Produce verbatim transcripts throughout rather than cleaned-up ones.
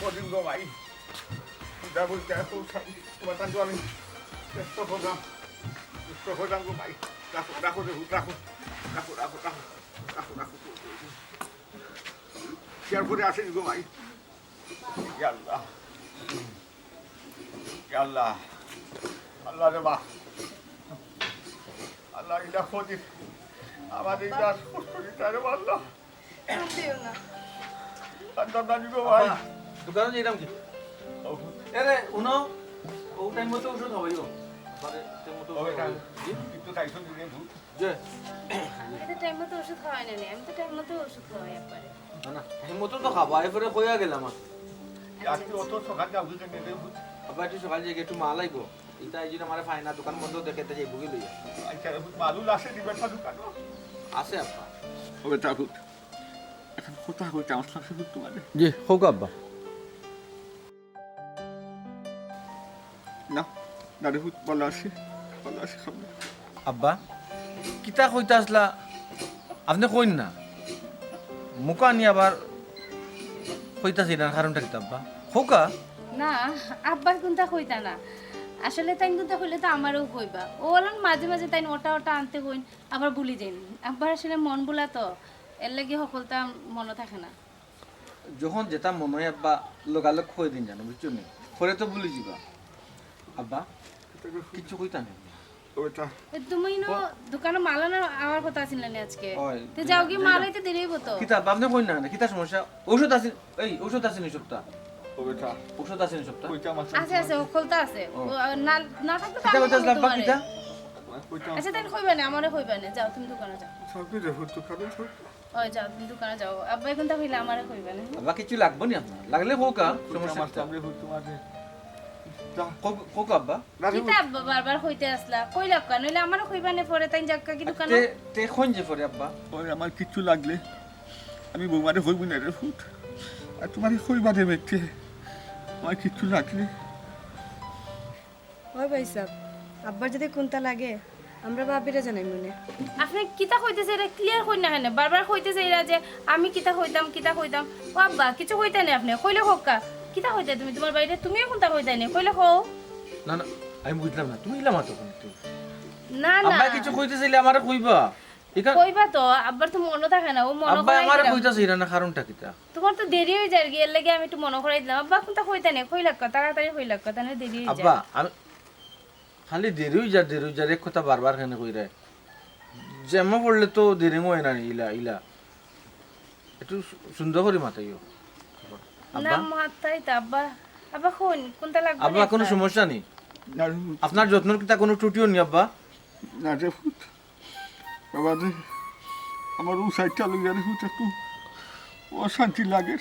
কদিন গো ভাই। যা বলতে এত সা-, তোমার তার জন্য ব্যস্ত হলাম। ব্যস্ত হলাম গো ভাই। রাখো, রাখো রে, রাখো। রাখো, রাখো, রাখো। রাখো, রাখো। শেয়ার করে আসেন গো ভাই। ইয়া আল্লাহ। ইয়া আল্লাহ। আল্লাহ রে বা। আল্লাহ, ইলা কদিন। আমার এই রাত কষ্ট দিতে রে আল্লাহ। কান্দিও না। কান্দাম না গো ভাই। আব্বা, দোকানো যাইতাম কি? ও। এরে, উনো, ও টাইম মতো ওষুধ খাওয়াইও। আব্বারে টাইম মতো ওষুধ খাওয়াইও। জি? একটু খাইছো দিনে ভূত। যে। আমি তো টাইম মতো ওষুধ খাওয়াই না নি, আমি তো টাইম মতো ওষুধ খাওয়াই একবারে। না, না, টাইম মতো তো খাবা, এরপরে কইয়া গেলাম আর। আজকে অত সকাল যাও কি কেন রে ভূত? আব্বা, একটু সকাল যাই, একটু মাল আইবো। ইটা এই জন্য আমারে পায় না, দোকান বন্ধ দেখে তো যাইবো কি লইয়া। আচ্ছা, রে ভূত, মালুল আছে দিবেন না দোকানো? আছে আব্বা। ওরে তা ভূত। এখন কথা কইতে আমার সাথে তোমাদের। জি, হোক আব্বা। না, না রে ভূত, ভালো আছি, ভালো আছি, খাবো। আব্বা, কিতা কইতা আসলা? আপনে কইন না। মুখা আনি আবার কইতাছি না, কারণটা কিতা আব্বা? হোকা? না, আব্বার কুনতা কইতা না। আসলে তাইন কুনতা কইলে তো আমারেও কইবা। ও অলান মাঝে মাঝে তাইন ওটা ওটা আনতে কইন, আবার ভুলি যাইন। আব্বার আসলে মন ভুলা তো, এর লাগি হকলতা মনো থাকে না। যখন যেটা মনে হয় আব্বা, লগালগ কই দিন জানো, বুঝছো নি? পরে তো ভুলি যিবা। আব্বা, কিচ্ছু কইতা নি। ওটা। এ, তুমি ইনো ও- দোকানো মাল আনার আওয়ার কথা আছিল না নি আজকে? ওই, তে যাও কি, যাই মাল না। আইতে দেরি হইব তো। কিতা আব্বা, আপনে কইন না, না, কিতা সমস্যা? ঔষধ আছে, এই ঔষধ আছে নি সপ্তাহ? ওটা। ঔষধ আছে নি সপ্তাহ? কইতা মাছ আছে, আছে, আছে, হকলতা আছে। ও। ও, আর না, না থাকলে তো কিতা আমি কইতা আসলে বলতাম আব্বা, পারি। কিতা? কইতা আচ্ছা, তাহলে কইবা না, আমারে কইবা না। যাও, তুমি দোকানো যাও। সব কি রে, হুট তো খাবে, সব। ওই যাও, তুমি দোকানো যাও। আব্বা, এখন তা হইলে আমারে কইবা না, হ্যাঁ? আব্বা, কিছু লাগবো নি আপনার? লাগলে হোক, আ, সমস্যা মাছ কিতা? আমরা হুট তোমাকে। যা। হোক, হোক আব্বা। রাখি কিতা আব্বা বারবার কইতে আসলা? কইলাউক্কা, নইলে আমারে কইবা না পরে, তাইন যাউক্কা কি দোকানো? তে, তে কইন যে পরে আব্বা। ওই আমার কিচ্ছু লাগলে আমি বৌমারে কইবো না রে ফুট। আর তোমারে কইবা রে বেটি, আমার কিচ্ছু লাগলে। ওই ভাই সাহেব, আব্বার যদি কুনতা লাগে, আমরা ভাবিরে জানাইমু নে। আপনে কিতা কইতেছে, এটা ক্লিয়ার কইন না কেনে? বারবার কইতেছে এরা যে আমি কিতা কইতাম, কিতা কইতাম। ও আব্বা, কিছু কইতা নি আপনে, কইলে কউক্কা। কিতা কইতা তুমি তোমার বাইরে? তুমিও কুনতা কইতা নি, কইলে কও। না, না, আমি বুঝলাম না, তুমি ইলা মাতো কেনে তুমি? না, না। আব্বা কিছু কইতে চাইলে আমারে কইবা। ইখান কইবা তো, আব্বার তো মনো থাকে না, ও মনো আব্বা করাই আমারে দিলাম। কইতাছে এরা না, কারণটা কিতা? তোমার তো দেরি হই যার গি, এর লাগি আমি একটু মনো করাই দিলাম। আব্বা, কুনতা কইতা নি, কইলাউক্কা, তাড়াতাড়ি কইলাউক্কা, তাহলে দেরি হই যায়। আব্বা, আমি খালি দেরি হই যার, দেরি হই যার, এক কথা বারবার কেনে কইরায়? জেমা পড়লে তো দেরি হয় না, ইলা, ইলা। একটু সু-, সুন্দর করি মাতাইও। না, আব্বা? মাতাই তো, আব্বা। আব্বা, কইন, কুনতা লাগবো নি আব্বা, কোনো আপনার? সমস্যা নেই। না, আপনার যত্নর কিতা কোনো ত্রুটিও নেই, আব্বা? না রে ফুট। বাবা রে, আমার ও সাইডটা লইয়া রে ফুট একটু অশান্তি লাগে।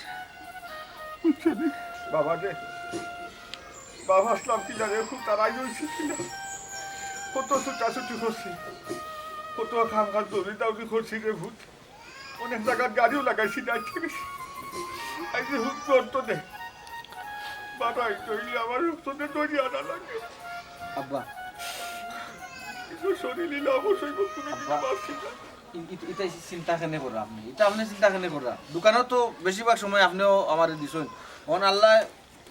বুঝছো নি? বাবা রে, বাবা আসলাম কিনা রে ফুট, তারাই রইছে কিনা? কত ছুটাছুটি করছি, কত কাম কাজ দৌড়ি দাউড়ি করছি রে ফুট। অনেক জাগাত গাড়িও লাগাইছি, যাইতে গেছি। এই যে হুট করতো দে। বাবা, এই তো হইলে আমার রক্ত দে দৌড়ি আনা লাগে। আব্বা। কিন্তু শরীর নিলে অবশ্যই কোনো কিছু আব্বা। বাঁচছি না। ই-, ই-, ইতা চিন্তা কেনে করা আপনে? ইতা আপনে চিন্তা কেনে করা? দোকানো তো বেশিরভাগ সময় আপনেও আমারে দিছইন। অখন আল্লায়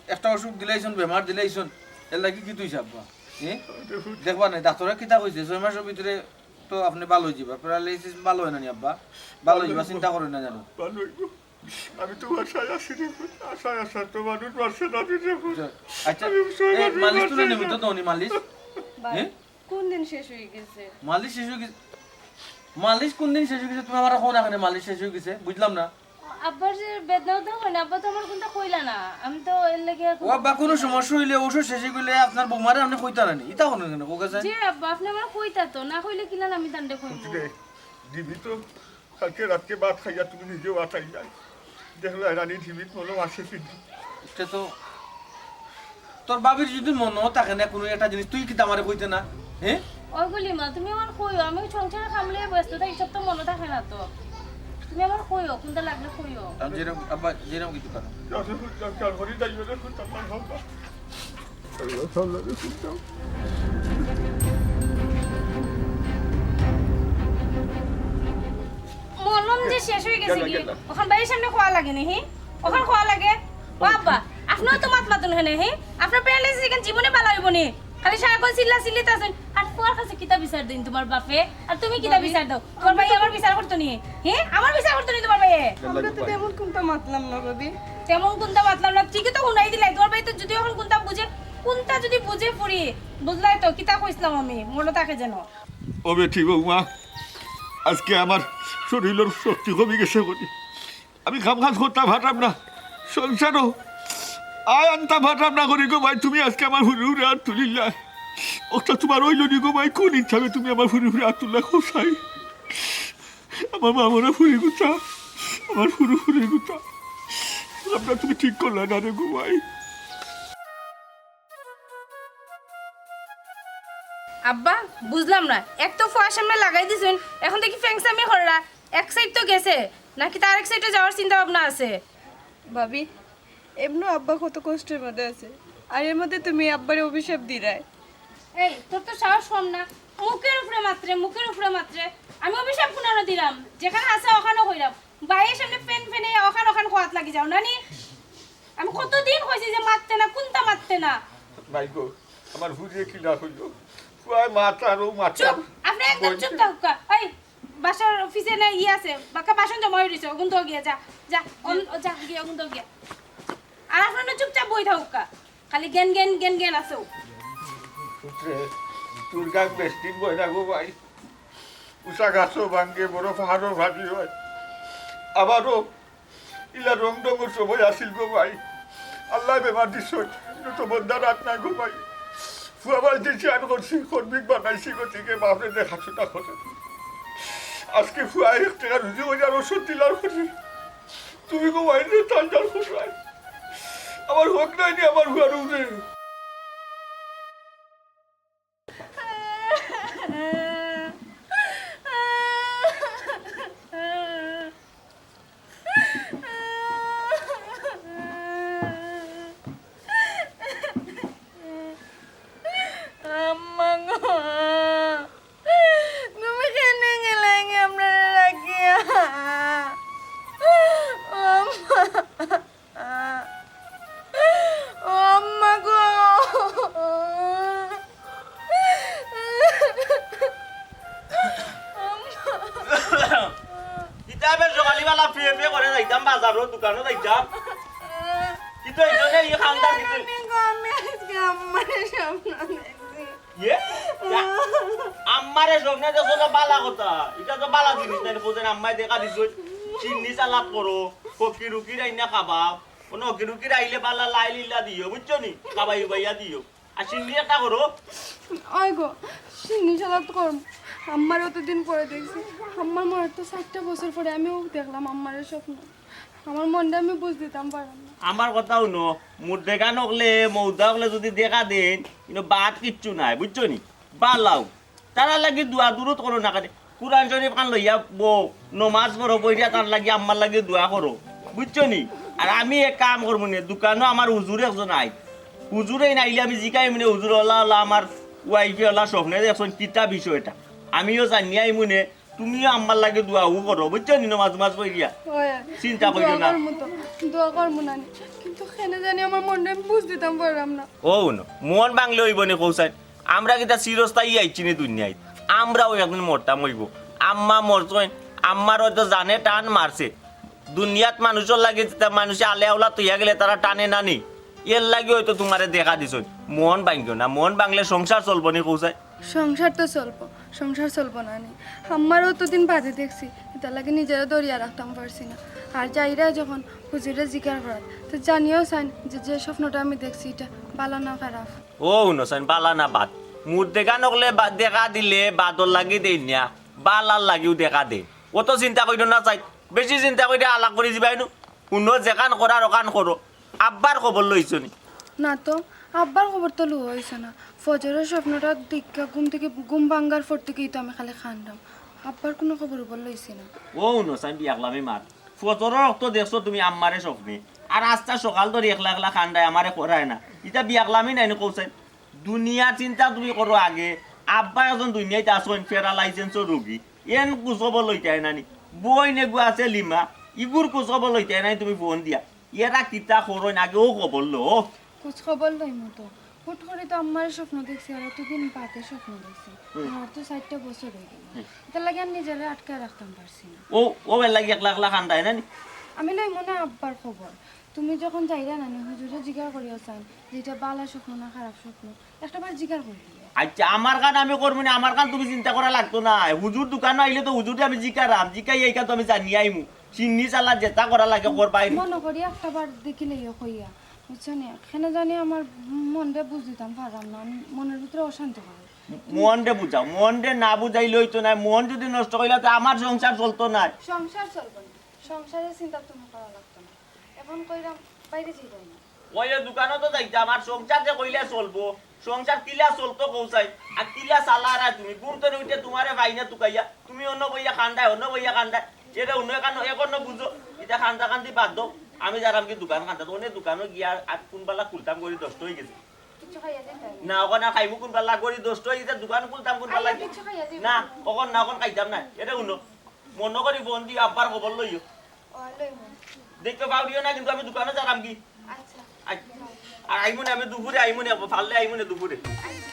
একটা অসুখ দিলাইছইন, বেমার দিলাইছইন, এর লাগি কিতা অইছে আব্বা? হ্যাঁ? দেখবা না, ডাক্তরে কিতা কইছে? ছয় মাসর ভিতরে তো আপনে ভালা অই যিবা। প্যারালাইসিস ভালা অয় না নি আব্বা? ভালা অই যিবা, চিন্তা করইন না জানো। ভালা অইবো। আমি তো আশায় আছি রে, আশায় আশা তো মানুষ বাঁচে না রে। আচ্ছা, আমি ছয় এই মাস মালিশ বাঁচি তুলে না। নিবি তো, দৌনি মালিশ? ভাই, হ্যাঁ? কোন দিন শেষ হয়ে গেছে? মালিশ শেষ হয়ে গেছে? মালিশ কোন দিন শেষ হয়ে গেছে? তুমি আমারে কও না কেনে মালিশ শেষ হয়ে গেছে? বুঝলাম না। আব্বার যে বেদনা উদনা হয় না, আব্বা তো আমার কুনতা কইলা না। আমি তো এর লাগি এখন ও আব্বা, কোনো সমস্যা হইলে, ঔষধ শেষ হয়ে গেলে আপনার বৌমারে আপনে কইতা না নি? ইতা কোনো কেনে, ও কাছে? জি আব্বা, আপনে আমারে কইতা তো, না কইলে কিলা আমি তানরে কইমু? বুঝলে, দিবি তো। কালকে রাতকে ভাত খাইয়া তুমি নিজেও ভাত খাইয়া। দেখলে রানী টিভিত মনে আছে কিন্তু। এটা তো তোর ভাবির যদি মনো থাকে না কোনো একটা জিনিস, তুই কিতা আমারে কইতে না? হ্যাঁ? ওইগুলি মা, তুমি আমার কইও, আমি সংসারে কামলে ব্যস্ত থাকি, সব তো মনো থাকে না তো। তুমি আমার কইও, কুনতা লাগলে কইও। আমি যেরকম, আব্বা, যেরকম কিছু করো। যাও, যাও, যাও, যাও, ঘরে যাইও না, কুনতা আমার হবা। মলম যে শেষ হয়ে গেছে গেল, কি? গেল। ওখান বাড়ির সামনে খোয়া লাগে নি, হি? ওখান খোয়া লাগে? ও আব্বা, আপনে অত মাত মাতইন কেনে, হে? আপনার প্যারালাইসিস ইখান জীবনে ভালা অইবো নি? খালি সারাক্ষণ চিল্লা চিল্লিত আছইন। আর ফুয়ার কাছে কিতা বিচার দেইন তুমার বাপে? আর তুমি কিতা বিচার দেও? তুমার ভাইয়ে আমার বিচার করতো নি? হে? আমার বিচার করতো নি তুমার ভাইয়ে? আমরা তো তেমন কুন্তা মাতলাম না, ভাবি। তেমন কুন্তা মাতলাম না, ঠিকই তো হুনাই দিলাই। তুমার ভাইয়ে তো যুদি অখন কুন্তা বুঝে, কুন্তা যুদি বুঝে ফুরি, বুঝলায় তো কিতা কইছলাম আমি, মনো থাকে যেন। ও বেটি বৌমা, আজকে আমার শরীলর শক্তি কমি গেছে করি। আমি কাম কাজ করতাম পারতাম না, সংসারও আয় আনতাম পারতাম না করি গো ভাই। তুমি আজকে আমার ফুরির উপরে আত তুলিলায়, অতা তুমার অইলো নি গো ভাই? কুন হিসাবে তুমি আমার ফুরির উপরে আত তুললায় কও চাই? আমার মা মরা ফুরিগুতা, আমার ফুরু ফুরিগুতা, কামটা তুমি ঠিক করলায় না রে গো ভাই। আব্বা, বুঝলাম না, এক তো ফুয়ার সামনে লাগাই দিছইন, অখন দেখি ফেংসামি কররা, এক সাইড তো গেছে, নাকি তার এক সাইডে যাওয়ার চিন্তা ভাবনা আছে? ভাবি, এমনেও আব্বা কত কষ্টর মাঝে আছে, আর এর মধ্যে তুমি আব্বারে অভিশাপ দিরায়। এই, তোর তো সাহস কম না, মুখের উপরে মাতরে, মুখের উপরে মাতরে। আমি অভিশাপ কুনানো দিলাম? যেখানো আছে অখানো কইরাম। ভাইর সামনে ফেন ফেনে অখান অখান কওয়াত লাগি যাও, নানি? আমি কতদিন কইছি যে মাততে না, কুন্তা মাততে না। মাই গো, আমার ফুরিয়ে কিলা কইলো? ফুয়ায় মাত আর ও মাত। চুপ! আপনে একদম চুপ থাকউক্কা। ওই, বাসার পিছে না ইয়ে আছে, বাক্কা বাসন জমা অই রইছে, অগুন ধো গিয়া, যা, যা, অন-, যা, গিয়া অগুন ধো গিয়া। আর আপনে চুপচাপ বই থাকউক্কা, খালি গেন গেন গেন গেন আছো। পুত্রে, তোর গান বেশ দিন বয় না গো ভাই। উষা গাছও ভাঙ্গে, বড় পাহাড়ও ভারী হয়। আবারও ইলা রং ঢঙর সময় আছিল গো ভাই। আল্লায় বেমার দিছইন, ইনো তো বন্দার আত নায় গো ভাই। ফুয়া ভাই যে শেয়ার করছি, কর্মিক বানাইছি, গতিকে বাপরে দেখাশোনা করে। আজকে ফুয়া এক টেকা রুজি করি আর ওষুধ দিলার করি। তুমি গো ভাই রে, তার যার কোথায়? আমার হক নাই নি আমার ফুয়ার উপরে। আম্মা গো, তুমি কেনে গেলায় গি আমরারে রাখিয়া? ও আম্মা। ও আম্মা গো। কিতা বে সকালবেলা ফে ফে করে যাইতাম বাজারো, দোকানো যাইতাম। কিন্তু এই জন্য এই খান্দা কিন্তু আমি গো, আমি আজকে আম্মারে স্বপ্ন দেখছি। ইয়ে? ইয়া, আম্মারে স্বপ্নে দেখছো তো বালা কথা। ইটা তো বালা জিনিস নায়, বুঝেন? আম্মায় দেখা দিছইন। চিন্নি সালাদ করো, ফকির উকির আইনা খাবাও। কোনো ফকির উকির আইলে বালা লাইল ইলা দিও, বুঝছো নি? খাবাই উবাইয়া দিও। আর চিন্নি একটা করো। ওই গো, চিন্নি সালাদ করমু। আম্মারে অতদিন পরে দেখছি। আম্মার মরার তো চাইরটা বছর পরে আমিও দেখলাম আম্মারে স্বপ্ন। আমার মনটা আমি বুঝ দিতাম পারলাম না। আমার কথা হুনো, মুর্দেগান অকলে, মৌদা অকলে যুদি দেখা দেইন, ইনো বাদ কিচ্ছু নাই, বুঝছো নি? বালাও। তারার লাগি দোয়া দুরুদ করো না কেনে? কুরআন শরীফ খান লইয়া বও, নমাজ পড়ো, পড়িয়া তার লাগি আম্মার লাগি দোয়া করো, বুঝছো নি? আর আমি এক কাম করমু নে, দোকানো আমার হুজুর একজন আইন, হুজুর এইন আইলে আমি জিকাইমু নে, হুজুর, অলা অলা আমার ওয়াইফে অলা স্বপ্নে দেখছইন, কিতা বিষয় ইটা? আমিও জানিয়া আইমু নে, তুমিও আম্মার লাগি দোয়াও করো, বুঝছো নি? নমাজ উমাজ পড়িয়া। ওই, চিন্তা করিও দোয়া না। করমু তো, দোয়া করমু নানি। কিন্তু কেনে জানি আমার মনটা আমি বুঝ দিতাম পারলাম না। ও হুনো, মন ভাঙলে অইবো নি কও চাইন? আমরা কিতা চিরস্থায়ী আইছি নি দুনিয়াত? আমরাও একদিন মরতাম অইবো। আম্মা মরছইন, আম্মার অয়তো জানে টান মারছে। দুনিয়াত মানুষর লাগি যেতা মানুষে আলে আওলা থইয়া গেলে তারা টানে না নি? এর লাগি অয়তো তুমারে দেখা দিছইন। মন ভাঙ্গিও না, মন ভাঙলে সংসার চলবো নি কও চাইন? সংসার তো চলবো, সংসার চলবো না নি? আম্মারে অতদিন বাদে দেখছি, ইতার লাগি নিজেরে ধরিয়া রাখতাম পারছি না। আর যাইরা যখন হুজুরে জিকার করাত, তো জানিও চাইন যে, যে স্বপ্নটা আমি দেখছি, ইটা বালা না খারাপ। ও হুনো চাইন, বালা না বাদ? মুর্দেগান অকলে বা-, দেখা দিলে বাদর লাগি দেইন না, বালার লাগিও দেখা দেইন। অত চিন্তা করিও না চাইন, বেশি চিন্তা করিয়া হালাক করি দিবায় নু। হুনো, যেখান করার অখান করো। আব্বার খবর লইছো নি? না তো, আব্বার খবর তো লওয়া অইছে না। ফজরর স্বপ্নটা দেখিয়া ঘুম থাকি, ঘুম ভাঙ্গার পর থাকিউ তো আমি খালি কান্দাম। আব্বার কুনু খবর-উবর লইছি না। ও হুনো চাইন, বিয়াগলামি মাত। ফজরর অক্ত দেখছো তুমি আম্মারে স্বপ্নে, আর আস্তা সকাল ধরি একলা একলা কান্দায়, আমারে করায় না। ইতা বিয়াগলামি নায় নি কও চাইন? দুনিয়ার চিন্তা তুমি করো আগে। আব্বা একজন দুনিয়াত আছইন, প্যারালাইসিসর রোগী। এন খোঁজ খবর লইতায় না নি? বইন এগু আছে লিমা, ইগুর খোঁজ খবর লইতায় না নি তুমি ফোন দিয়া? এরা কিতা করইন, আগে অউ খবর লও। খোঁজ খবর লইমু তো। হুট করি তো আম্মারে স্বপ্ন দেখছি, আর অতদিন বাদে স্বপ্ন দেখছি। হুম। আমার তো চাইরটা বছর অই গেল। হুম। ইতার লাগি আর নিজেরে আটকায় রাখতাম পারছি না। অউ, অউ এর লাগি একলা একলা কান্দায় না নি? আমি লইমু না আব্বার খবর। তুমি যখন যাইরা না নি, হুজুরে জিকার করিও চাইন যে ইটা বালা স্বপ্ন না খারাপ স্বপ্ন। একটা বার জিকার করি দিও। আচ্ছা, আমার কান আমি করমু নি, আমার কান তুমি চিন্তা করা লাগতো না। হুজুর দোকানো আইলে তো হুজুরে আমি জিকারাম, জিকাইয়া ইখান তো আমি জানিয়া আইমু। চিন্নি চালা যেতা করা লাগে করবায়। মনো করি একটা বার দেখিলেও কইয়া, বুঝছো নি? কেনে জানি আমার মনরে বুঝ দিতাম পাররাম না, মনর ভিতরে অশান্তি করে। মনরে বুঝাও, মনরে না বুঝাইলে অইতো নায়। মন যুদি নষ্ট অইলে তো আমার সংসার চলতো নায়। সংসার চলবো না, সংসারের চিন্তা তুমি করা লাগতো না। এখন কইরাম বাইরে যাইবায় না। অউ দোকানো তো যাইতাম, আর সংসার যে কইলে চলবো, সংসার কিলা চলতো কও চাই, আর কিলা চালারায় তুমি? ঘুম তনে উঠে তুমারে পাই না তুকাইয়া, তুমি অনো বইয়া কান্দায়, অনো বইয়া কান্দায়। এরে অনো এখানো, এখনো বুঝো, ইতা কান্দা কান্দি বাদ দেও। আমি যারামগি দোকান কান্দাত, অনে দোকানো গিয়া আর কুনবালা খুলতাম, ঘড়ি দশটা অই গেছে। কিচ্ছু খাইয়া যাইতাম। না, অখন আর খাইমু কুনবালা, ঘড়ি দশটা অই গেছে, দোকান খুলতাম কুনবালা? আইয়া কিচ্ছু খাইয়া যাইতাম। না, অখন না, অখন খাইতাম না। এরে অনো, মনো করি ফোন দি আব্বার খবর লইও। ও, লইমু। দেখতে পাউরিও না, কিন্তু আমি দোকানো যারামগি। আচ্ছা। আই-, আর আইমু নে আমি দুপুরে, আইমু নে, পারলে আইমু নে দুপুরে। আচ্ছা।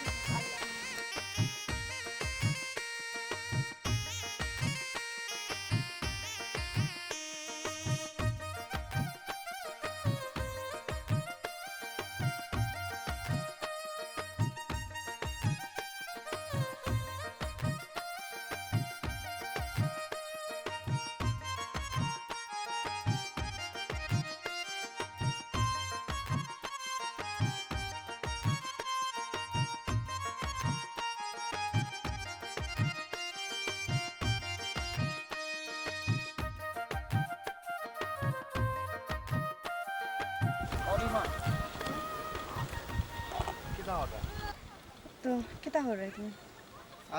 তো, কিতা কররায় তুমি?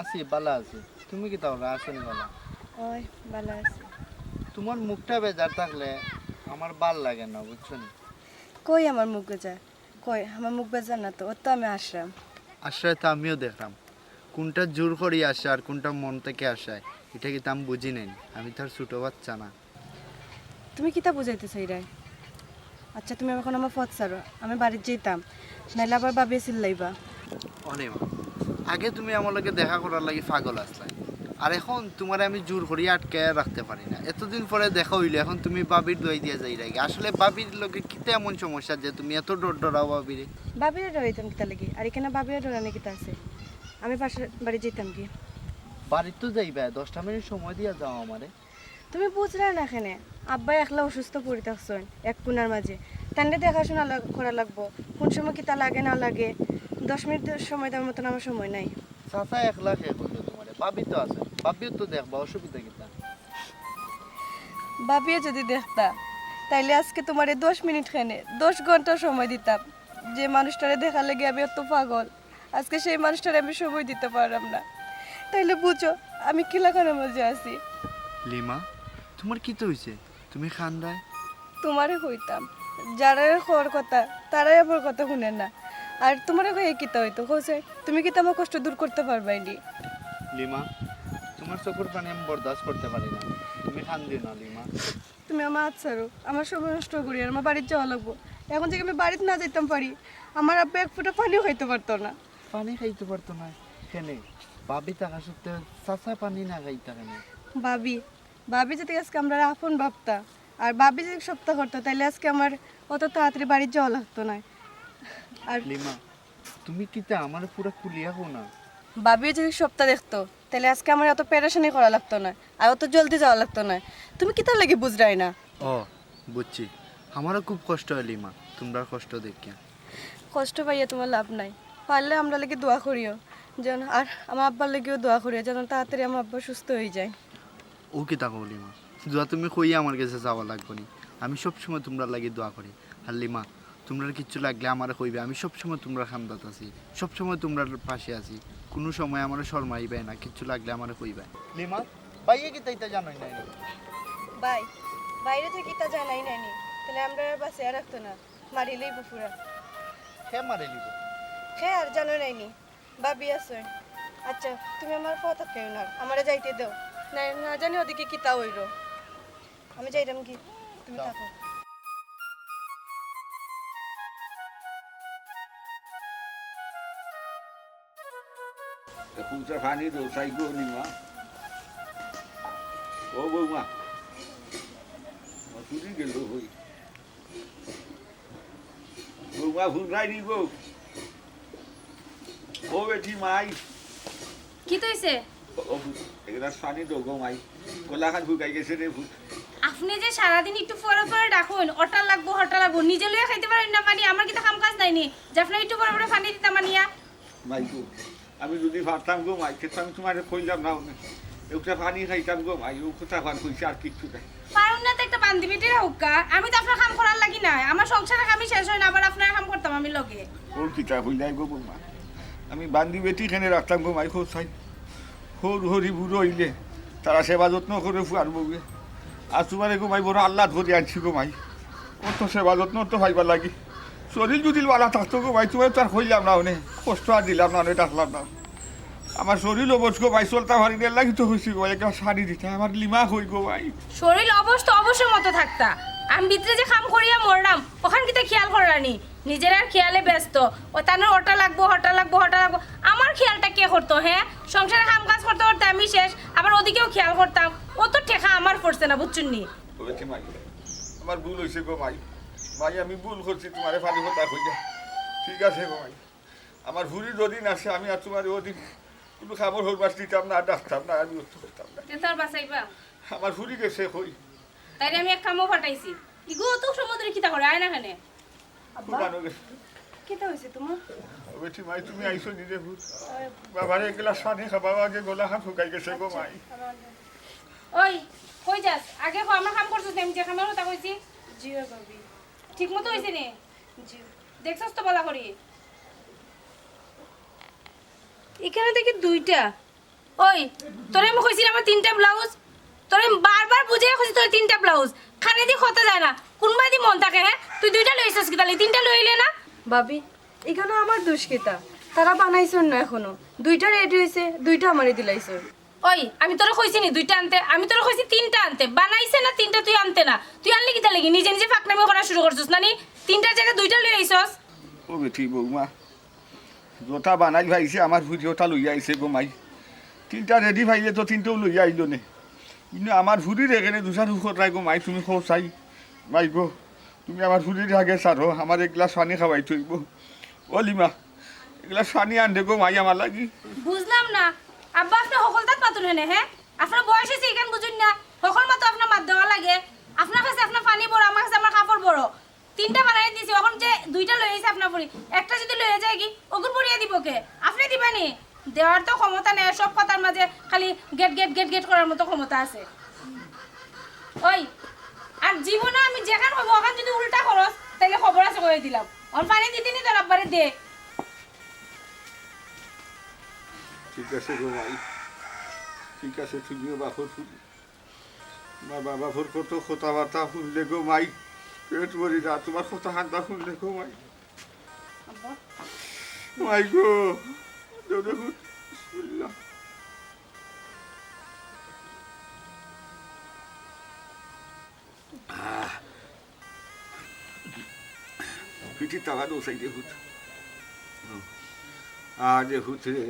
আছি, বালা আছি। তুমি কিতা কররায়? আছো নি বালা? অয়, বালা আছি। তুমার মুখটা বেজার থাকলে আমার বালা লাগে না, বুঝছো নি? কই আমার মুখ বেজার? কই, আমার মুখ বেজার না তো, অউ তো আমি আছরাম। আছরায় তো আমিও দেখরাম। কুনটা জোর করি আছরায় আর কুনটা মন থাকি আছরায়, ইটা কিতা আমি বুঝি নায় নি। আমি তো আর ছোট বাচ্চা না। তুমি কিতা বুঝাইতে চাইরায়? আচ্ছা, তুমি অখন আমার পথ ছাড়ো, আমি বাড়িত যাইতাম, নাইলে আবার ভাবিয়ে চিল্লাইবা। অনে মা, আগে তুমি আমার লগে দেখা করার লাগি পাগল আছলায়, আর অখন তুমারে আমি জোর করি আটকাইয়া রাখতে পারি না। এতদিন পরে দেখা অইলো, অখন তুমি ভাবির দোহাই দিয়া যাইরায়গি। আসলে ভাবির লগে কিতা এমন সমস্যা যে তুমি এত ডর ডরাও ভাবিরে? ভাবিরে ডরাইতাম কিতার লাগি? আর ইখানো ভাবিরে ডরানি কিতা আছে? আমি পাশের বাড়িত যাইতামগি। বাড়িত তো যাইবায়, দশটা মিনিট সময় দিয়া যাও আমারে। তুমি বুঝরায় না কেনে? আব্বা একলা অসুস্থ পড়ি থাকছইন এক কুনার মাঝে। তানরে দেখাশুনা লাগ-, করা লাগবো। কুন সময় কিতা লাগে না লাগে, দশ মিনিট সময় দেওয়ার মতন আমার সময় নাই। চাচা একলা কে কইলো তুমারে? ভাবি তো আছে, ভাবিও তো দেখবা, অসুবিধা কিতা? ভাবিয়ে যুদি দেখতা, তাইলে আজকে তুমারে দশ মিনিট কেনে, দশ ঘন্টা সময় দিতাম। যে মানুষটারে দেখার লাগি আমি অত পাগল, আজকে সেই মানুষটারে আমি সময় দিতে পাররাম না, তাইলে বুঝো আমি কি লাখানর মাঝে আছি। লিমা, তুমার কিতা অইছে? তুমি কান্দায়? তুমারে কইতাম, যারারে কওয়ার কথা, তারাই আমার কথা হুনে না। আর তুমারে কইয়া কিতা অইতো, কও চাই? তুমি কিতা আমার কষ্ট দূর করতে পারবায় নি? লিমা, তুমার চকুর পানি আমি বরদাস্ত করতে পারি না। তুমি কান্দিও না, লিমা। তুমি আমার আত ছাড়ো, আমার সময় নষ্ট করিয়ার না, আমার বাড়িত যাওয়া লাগবো। অখন যুদি আমি বাড়িত না যাইতাম পারি, আমার আব্বা এক ফুটা পানিও খাইতে পারতো না। পানি খাইতে পারতো না? কেনে? ভাবি থাকা সত্ত্বেও চাচা পানি না খাইতা কেনে? ভাবি, ভাবি যুদি আজকে আমরারে আপন ভাবতা, আর ভাবি যুদি সবটা করতো, তাইলে আজকে আমার অত তাড়াতাড়ি বাড়িত যাওয়া লাগতো নায়। আর লিমা, তুমি কিতা আমারে পুরা খুলিয়া কও না? ভাবিয়ে যুদি সবটা দেখতো, তাইলে আজকে আমারে অত পেরেশানি করা লাগতো নায়, আর অত জলদি যাওয়া লাগতো নায়। তুমি কিতার লাগি বুঝরায় না? ও, বুঝছি। আমারও খুব কষ্ট অয় লিমা, তুমরার কষ্ট দেখিয়া। কষ্ট পাইয়া তুমার লাভ নাই, পারলে আমরার লাগি দোয়া করিও যেন, আর আমার আব্বার লাগিও দোয়া করিও যেন তাড়াতাড়ি আমার আব্বা সুস্থ অইযায়। ও কিতা কও লিমা, দোয়া তুমি কইয়া আমার গেছে চাওয়া লাগবো নি, আমি সবসময় তুমরার লাগি দোয়া করি। আর লিমা, তুমরার কিচ্ছু লাগলে আমারে কইবায়, আমি সবসময় তুমরার কান্দাত আছি, সবসময় তুমরার পাশে আছি, কুনু সময় আমারে শরমাইবায় না, কিচ্ছু লাগলে আমারে কইবায়। লিমা, ভাইয়ে কিতা ইতা জানইন নায় নি? ভাই, ভাইরে তো কিতা জানাই নাই নি, তাইলে আমরারে আর বাঁচাইয়া রাখতো না, মারিলাইবো পুরা। কে মারিলিবো? কে আর জানো নাই নি? ভাবি আছইন। আচ্ছা, তুমি আমার পথ আটকাইও না, আমারে যাইতে দেও। না, না জানি ওদিকে কিতা অইলো। আমি যাইরামগি, তুমি যাও। থাকো। এ ফুলটা পানি দেও, চাই গো নিমা। ও বৌমা, আমার চুরি গেল কই? বৌমা, ফুল রাই নি গো। ও বেটি মাই। কিতা অইছে? ও, ও, এগুলা পানি দেও গো মাই। গলাখান শুকাই গেছে রে ফুল। আপনে যে সারাদিন একটু পরে পরে ডাকইন, অটা লাগবো, হটা লাগবো, নিজে লইয়া খাইতে পারইন না পানি, আমার কিতা কাম কাজ নাই নি যে আপনারে একটু পরে পরে পানি দিতাম আনিয়া? মাই গো, আমি যদি পারতাম গো মাই, তে তো আমি তুমারে কইলাম না অনে। একটা পানি খাইতাম গো মাই, ও কথা খান কইছি, আর কিচ্ছু নাই। পারইন না তো একটা বান্দি বেটি রাখউক্কা, আমি তো আপনার কাম করার লাগি নায়, আমার সংসারের কামই শেষ অয় না, আবার আপনার কাম করতাম আমি লগে। ও কিতা কইলাই গো বৌমা, আমি বান্দি বেটি কেনে রাখতাম গো মাই, কও চাই। হউর হরি বুড়ো অইলে তারা সেবা যত্ন করে ফুয়ার বউয়ে। আর তুমারে গো মাই বড় আহ্লাদ করি আনছি গো মাই। অত সেবা যত্ন তো পাইবার লাগি। শরীর যদি বালা থাকতো গো মাই, তুমারে তো আর কইলাম না অনে। কষ্ট আর দিলাম না অনে, ডাকলাম না। আমার শরীর অবশ গো মাই, চলতাম পারি না, এর লাগি তো কইছি গো মাই, একটা শাড়ি দিতা। আমার লিমা কই গো মাই? শরীর অবশ তো অবশের মতো থাকতা। আমি ভিতরে যে কাম করিয়া মরলাম, অখান কিতা খেয়াল করলা নি? নিজের আর খেয়ালে ব্যস্ত। ও তানর অটা লাগবো, হটা লাগবো, হটা লাগবো। আমার খেয়ালটা কে করতো, হে? সংসারে কাম কাজ করতে করতে আমি শেষ, আবার ওদিকেও খেয়াল করতাম। অত টেকা আমার পড়ছে না, বুঝছইন নি? ও বেটি মাই, আমার ভুল অইছে গো মাই। মাই, আমি ভুল করছি, তুমারে পানি কথা কইয়া। ঠিক আছে গো মাই, আমার ফুরি যদিন আছে, আমি আর তুমারে অদিন কুনু কামর হরমাস দিতাম না, আর ডাকতাম না, আমি অত করতাম না। তে তো আর বাঁচাইবা? আমার ফুরি গেছে কই? তাইরে আমি এক কামো পাঠাইছি। ইগু অত সময় ধরি কিতা করে? আয় না কেনে? আব্বা, ফুরানো গেছে। কিতা অইছে তুমার? ও বেটি মাই, তুমি আইছো নি রে ফুত? বাবারে, এক গ্লাস পানি খাবা, আগে গলাখান শুকাই গেছে গো মাই। ওই, কই যাস? আগে ক, আমার কাম করছস নি? আমি যে কামর কথা কইছি। জি অয় ভাবি। ঠিক মতো অইছে নি? জি। দেখছস তো বালা করি? ইখানো দেখি দুইটা। ওই, তোরে আমি কইছি না আমার তিনটা ব্লাউজ? তোরে আমি বারবার বুঝাইয়া কইছি তোরে তিনটা ব্লাউজ। কানেদি কথা যায় না। কুনবায়দি মন থাকে, হে? তুই দুইটা লইছস কিতা লাগি? তিনটা লইলে না? ভাবি, ইখানো আমার দুষ কিতা? তারা বানাইছইন না এখনো। দুইটা রেডি অইছে, দুইটা আমারে দিলাইছইন। ওই, আমি তোরে কইছি নি দুইটা আনতে? আমি তোরে কইছি তিনটা আনতে। বানাইছে না তিনটা, তুই আনতে না। তুই আনলে কিতা লাগি? নিজে নিজে ফাকনামি করা শুরু করছস না নি? তিনটার জাগায় দুইটা লই আইছস। ও বেটি বৌমা, যটা বানাই পাইছে আমার ফুরি অটা লইয়া আইছে গো মাই। তিনটা রেডি পাইলে তো তিনটাউ লইয়া আইলো নে। কিন্তু আমার ফুরির এখানে দুসার উপর রায় গো মাই, তুমি কও চাই। মাই গো, তুমি আমার ফুরির আগে ছাড়ো, আমার এক গ্লাস পানি খাওয়াইতে অইবো। ও লিমা, এক গ্লাস পানি আন দে গো মাই আমার লাগি। বুঝলাম না, আব্বা, আপনে হকলতাত মাতুন হেনে, হে? আপনার বয়স অইছে, ইখান বুঝইন না? হকল মাতো আপনার মাত দেওয়া লাগে। আপনার কাছে আপনার পানি বড়, আমার কাছে আমার কাপড় বড়। তিনটা বানাই দিছি, অখন যে দুইটা লই আইছে আপনার ফুরি, একটা যদি লইয়া যায়গি, অগুর ভরিয়া দিবো কে? আপনে দিবা নি? দেওয়ার তো ক্ষমতা নাই, সব কথার মাঝে খালি গেট গেট গেট গেট করার মতো ক্ষমতা আছে। ওই, আর জীবনে আমি যেখান কইবো, অখান যদি উল্টা করস, তাইলে খবর আছে কইয়া দিলাম। অখন পানি দিতে নি তোর আব্বারে দে। ঠিক আছে গো মাই, ঠিক আছে, তুমিও বাপর ফুরি। মা বাবা ফোর কত কথাবার্তা শুনলে গো মাই, পেট ভরি না তোমার কথা কান্দা শুনলে গো মাই। আব্বা। মাই গো, দেও দেখো, বিসমিল্লাহ। আহ। পিঠিত তাওয়া দৌড়াই দে হুত। আরে হুত রে,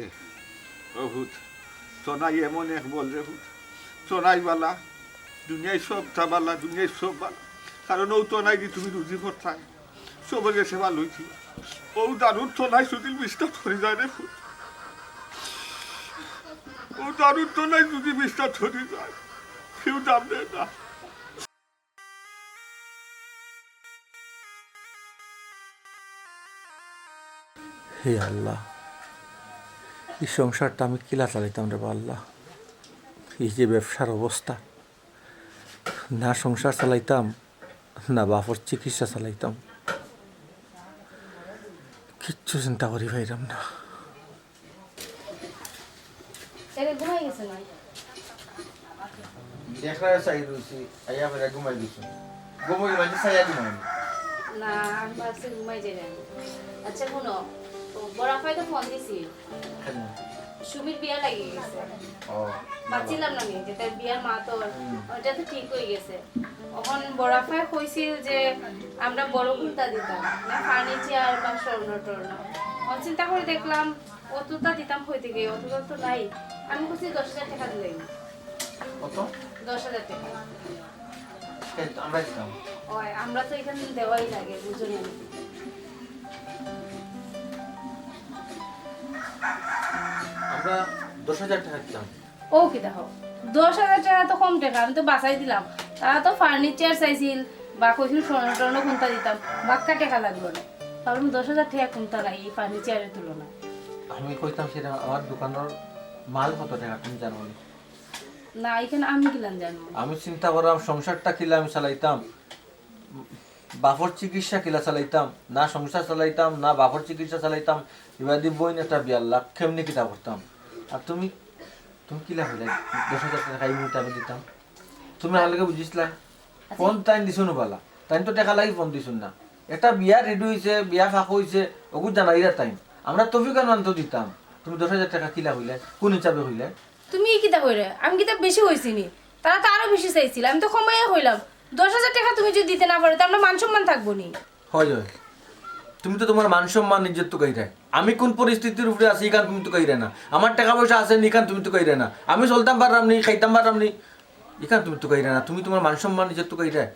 ও হুত, তনাই এমন এক বল রে হুত, তনাই বালা, দুনিয়ার সবতা বালা, দুনিয়ার সব বালা, কারণ অউ তনাইদি তুমি রুজি করতায়, সবর গেছে ভালা অইছিল। অউ দারুর তনাই যদি বিস্তার ধরি যায় রে হুত, অউ দারুর তনাই যদি বিস্তার ধরি যায়, কেউ দাম দেয় না। হে আল্লাহ, ই সংসারটা আমি কিলা চালাইতাম রে বা আল্লাহ? ই যে ব্যবসার অবস্থা, না সংসার চালাইতাম, না বাপর চিকিৎসা চালাইতাম, কিচ্ছু চিন্তা করি পাইরাম না। এরে ঘুমাই গেছে না? দেখরা চাই রইছি, আইয়া বেড়া ঘুমাই গেছে। ঘুমাই মাঝে চাইয়া ঘুমাই। না, আমি ভাবছি ঘুমাই যাই না। আচ্ছা, হুনো, ও বড় আফায় তো ফোন দিছি। কেন? সুমির বিয়া লাগি গেছে। ও, ভাবছিলাম না নি যে তার বিয়ার মাতর, হুম। ওটা তো ঠিক অই গেছে। অখন বড় আফায় কইছিল যে আমরা বড় কুন্তা দিতাম, না ফার্নিচার বা স্বর্ণ টর্ণ। অখন চিন্তা করি দেখলাম, অতটা দিতাম কই থাকি? অতটা তো নাই। আমি কইছি দশ হাজার টেকা দিলাইমু। কত? দশ হাজার টেকা। এই তো আমরা দিতাম। ওই, আমরা তো ইখান দেওয়াই লাগে, বুঝো নি? আমরা দশ হাজার টেকা দিতাম। ও কিতা কও, দশ হাজার টেকা তো কম টেকা, আমি তো বাচাই দিলাম। তারা তো furniture চাইছিল, বা কইছিল স্বর্ণ টর্ণ কুনতা দিতাম, বাক্কা টেকা লাগবো না। ভাবলাম দশ হাজার টেকা কুনতা না, ই furniture-এর তুলনায়। আমি কইতাম সেটা, আমার দোকানর মাল কত টেকা তুমি জানো নি? না, ইখান আমি কিলান জানমু? আমি চিন্তা করলাম সংসারটা কিলা আমি চালাইতাম, বাপর চিকিৎসা কিলা চালাইতাম, না সংসার চালাইতাম, না বাপর চিকিৎসা চালাইতাম, ইবাদি বইন একটা বিয়ার লাখ, কেমনে কিতা করতাম? আর তুমি, তুমি কিলা কইলে দশ হাজার টেকা এই মুহূর্তে আমি দিতাম? তুমি আমার লগে বুঝিসলা? আচ্ছা। ফোন তাইন দিছো না বালা, তাইন তো টেকা লাগি ফোন দিছো না। একটা বিয়া ready হইছে, বিয়া ফাঁক হইছে, ওগু জানাইরা তাইন। আমরা তফিক আনমান তো দিতাম, তুমি দশ হাজার টেকা কিলা কইলে, কোন হিসাবে কইলে? তুমি ই কিতা কইরে? আমি কিতা বেশি কইছি নি? তারা তো আরো বেশি চাইছিল, আমি তো কমাইয়া কইলাম। দশ হাজার টেকা তুমি যদি দিতে না পারো, তে আমরা মান সম্মান থাকবো নি? হয়, হয়। তুমি তো তোমার মান সম্মান ইজ্জত তুকাইরায়। আমি কোন পরিস্থিতির উপরে আছি, ইখান তুমি তুকাইরায় না। আমার টেকা পয়সা আছে নি, ইখান তুমি তুকাইরায় না। আমি চলতাম পাররাম নি, খাইতাম পাররাম নি, ইখান তুমি তুকাইরায় না। তুমি তোমার মান সম্মান ইজ্জত তুকাইরায়।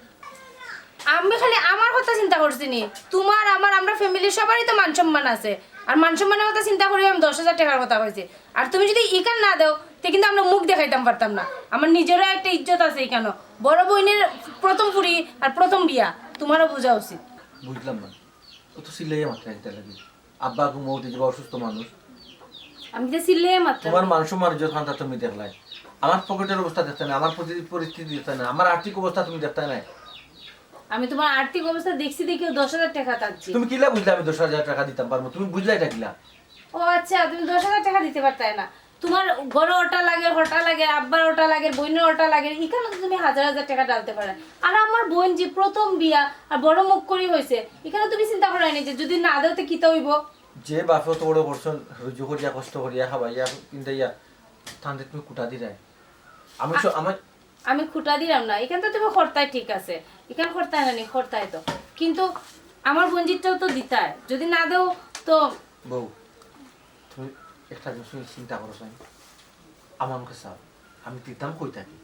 আমি খালি আমার কথা চিন্তা করছি নি, তোমার, আমার, আমরা family-র সবারই তো মান সম্মান আছে। আর মান সম্মানের কথা চিন্তা করি আমি দশ হাজার টেকার কথা কইছি। আর তুমি যদি ইখান না দেও, তে কিন্তু আমরা মুখ দেখাইতাম পারতাম না। আমার নিজেরও একটা ইজ্জত আছে ইখানো। বড় বইনের প্রথম ফুরি আর প্রথম বিয়া, তোমারও বুঝা উচিত। বুঝলাম না, অত চিল্লাইয়া মাতরায় কিতার লাগি? আব্বা ঘুমো উঠি যাবা, অসুস্থ মানুষ। আমি তো চিল্লাইয়া মাতরাম। তোমার মান সম্মান ইজ্জত খানতা তুমি দেখলায়, আমার পকেটের অবস্থা দেখতায় না, আমার পরি-, পরিস্থিতি দেখতায় না, আমার আর্থিক অবস্থা তুমি দেখতায় না। আমি তোমার আর্থিক অবস্থা দেখছি দেখিও দশ হাজার টেকা চাচ্ছি। তুমি কিলা বুঝলে আমি দশ হাজার টেকা দিতাম পারমু? তুমি বুঝলে এটা কিলা? ও আচ্ছা, তুমি দশ হাজার টেকা দিতে পারতায় না। তোমার ঘরো ওটা লাগে, হটা লাগে, আব্বার ওটা লাগে, বইনের ওটা লাগে, ইখানো তো তুমি হাজার হাজার টেকা ডালতে পারো। আর আমার বইন যে প্রথম বিয়া আর বড় মুখ করি হইছে, ইখানো তুমি চিন্তা করো নি যে যদি না দেও তে কিতা হইব? যে বাপে অত বড় করছইন, রুজি করিয়া, কষ্ট করিয়া, খাবাইয়া, কিনতাইয়া, তানরে তুমি খুটা দিরায়। আমি স-, আমার আমি খুটা দিরাম না, ইখান তো তুমি করতায় ঠিক আছে, ইখান করতায় না নি, করতায় তো, কিন্তু আমার বইনজিরটাও তো দিতায়, যদি না দেও তো। বউ, তুমি একটা জিনিস চিন্তা করো চাইন, আমার মুখে চাও, আমি দিতাম কই থাকি,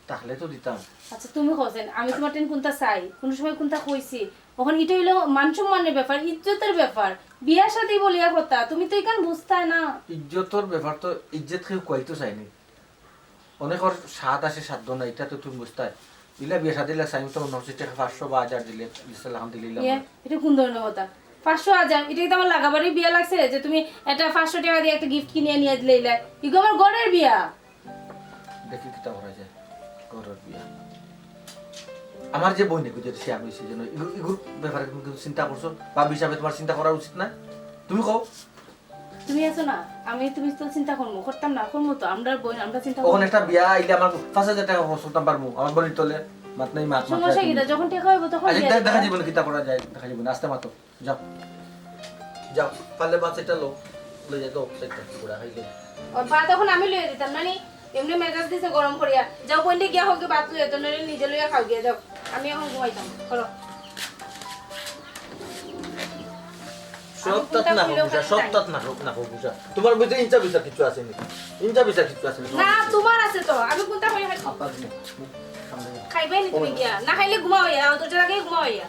তাহলে তো দিতাম। আচ্ছা, তুমি কও চাইন, আমি তোমার টেন কুনতা চাই, কুনু সময় কুনতা কইছি? অখন ইটা অইলো মান সম্মানের ব্যাপার, ইজ্জতের ব্যাপার, বিয়া শাদী বলিয়া কথা, তুমি তো ইখান বুঝতায় না। ইজ্জতর ব্যাপার তো, ইজ্জত কেউ কইতো চায়নি। অনেকর সাদ আছে, সাধ্য নাই, ইটা তো তুমি বুঝতায়। ইলা বিয়া শাদী লাগছে, আমি তো মনে হচ্ছে টেকা পাঁচশো বা হাজার দিলে, বিশাল আলহামদুলিল্লাহ। ইয়ে, ইটা কুন ধরনের কথা? পাঁচশো, হাজার, ইটা কিতা আমার লাগাবাড়ি বিয়া লাগছে যে তুমি একটা পাঁচশো টেকা দিয়া একটা gift কিনিয়া নিয়া দিলাইলায়? ইগু আমার ঘরর বিয়া। দেখি কিতা করা যায়, ঘরর বিয়া। আমার যে বইন ইগু যে সে আমি সেই জন্য ইগু, ইগুর ব্যাপারে তুমি কিছু চিন্তা করছো? বাপ হিসাবে তোমার চিন্তা করা উচিত না? তুমি কও। তুমি আছো না, আমি তুমি তো চিন্তা করমু, করতাম না, করমু তো, আমরার বইন, আমরা চিন্তা অখন করমু। একটা বিয়া আইলে আমার পাঁচ হাজার টেকা খরচ করতাম পারমু, আমার বইনর তলে মাত নাই, মাত, মাত সমস্যা নাই। কিতা? যখন টেকা অইবো তখন আচ্ছা, দিয়া দে-, দিবা। দেখা যাইবো নি, কিতা করা যায়, দেখা যাইবো নি, আস্তে মাতো, যাও, যাও, পারলে বাচ্চাটা লো, লই যাই তো, সেটা পুরা খাইলে। ও, ভাত অখন আমি লইয়া দিতাম না নি, এমনে মেজাজ দিছে গরম করিয়া। যাও, বইনরে গিয়া কও গি ভাত লইয়া, তো নইলে নিজে লইয়া খাও গিয়া, যাও, আমি অখন ঘুমাইতাম, করো। সব তাত না হোক বুঝা, সব তাত না হোক, না হোক বুঝা। তোমার বুঝে ইঞ্চা বিচার কিছু আছে নি? ইঞ্চা বিচার কিছু আছে নি? না, তোমার আছে তো। আমি কুনতা কই খাই? আপা, তুমি, তুমি, সামনে যাও। খাইবায় নি তুমি গিয়া? না খাইলে ঘুমাও ইয়া, অত জায়গায় ঘুমাও ইয়া।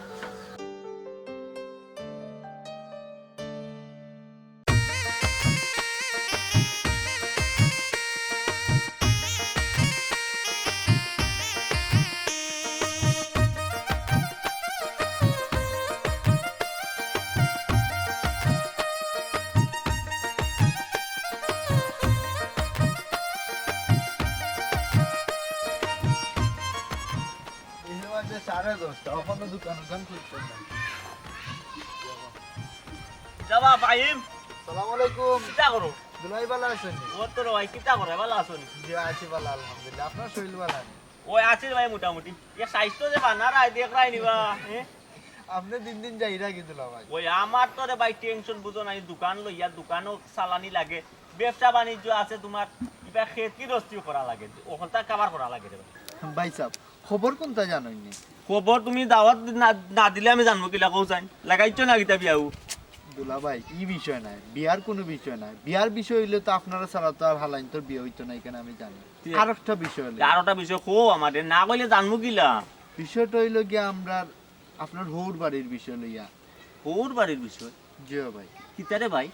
এই যে বাজে সাড়ে দশটা, অখনো দোকান উকান খুলছে না। যাবা, ফাহিম। সালাম আলাইকুম। কিতা করো? দুলাভাই ভালা আছইন নি? ও তো রে ভাই, কিতা করো? ভালা আছো নি? জি, আছি ভালা, আলহামদুলিল্লাহ। আপনার শরীর ভালা নি? ওই আছি রে ভাই, মোটামুটি। এ স্বাস্থ্য যে বানারায়, দেখরায় নি বা, হ্যাঁ? আপনি দিন দিন যাইরা কি দুলাভাই? ওই আমার তো রে ভাই tension বুঝো না, এই দোকান লইয়া, দোকানও চালানি লাগে, ব্যবসা বাণিজ্য আছে তোমার, ইবা খেতি রস্তি করা লাগে, অখলতা cover করা লাগে রে ভাই। ভাই সাহেব, খবর কুনতা জানইন নি? খবর তুমি দাওয়াত না, না দিলে আমি জানমু কিলা কও চাইন? লাগাইছো না কিতা বিয়াউ? দুলাভাই, ই বিষয় নায়, বিয়ার কুনু বিষয় নায়। বিয়ার বিষয় অইলে তো আপনারা ছাড়া তো আর হালাইন্তর বিয়া অইতো নায়, ইখান আমি জানি। জি। আরোকটা বিষয় অইলে, আরোটা বিষয় কও আমারে, না কইলে জানমু কিলা? বিষয়টা অইলো গিয়া আমরার, আপনার হউর বাড়ির বিষয় লইয়া। হউর বাড়ির বিষয়? জি অয় ভাই। কিতারে ভাই?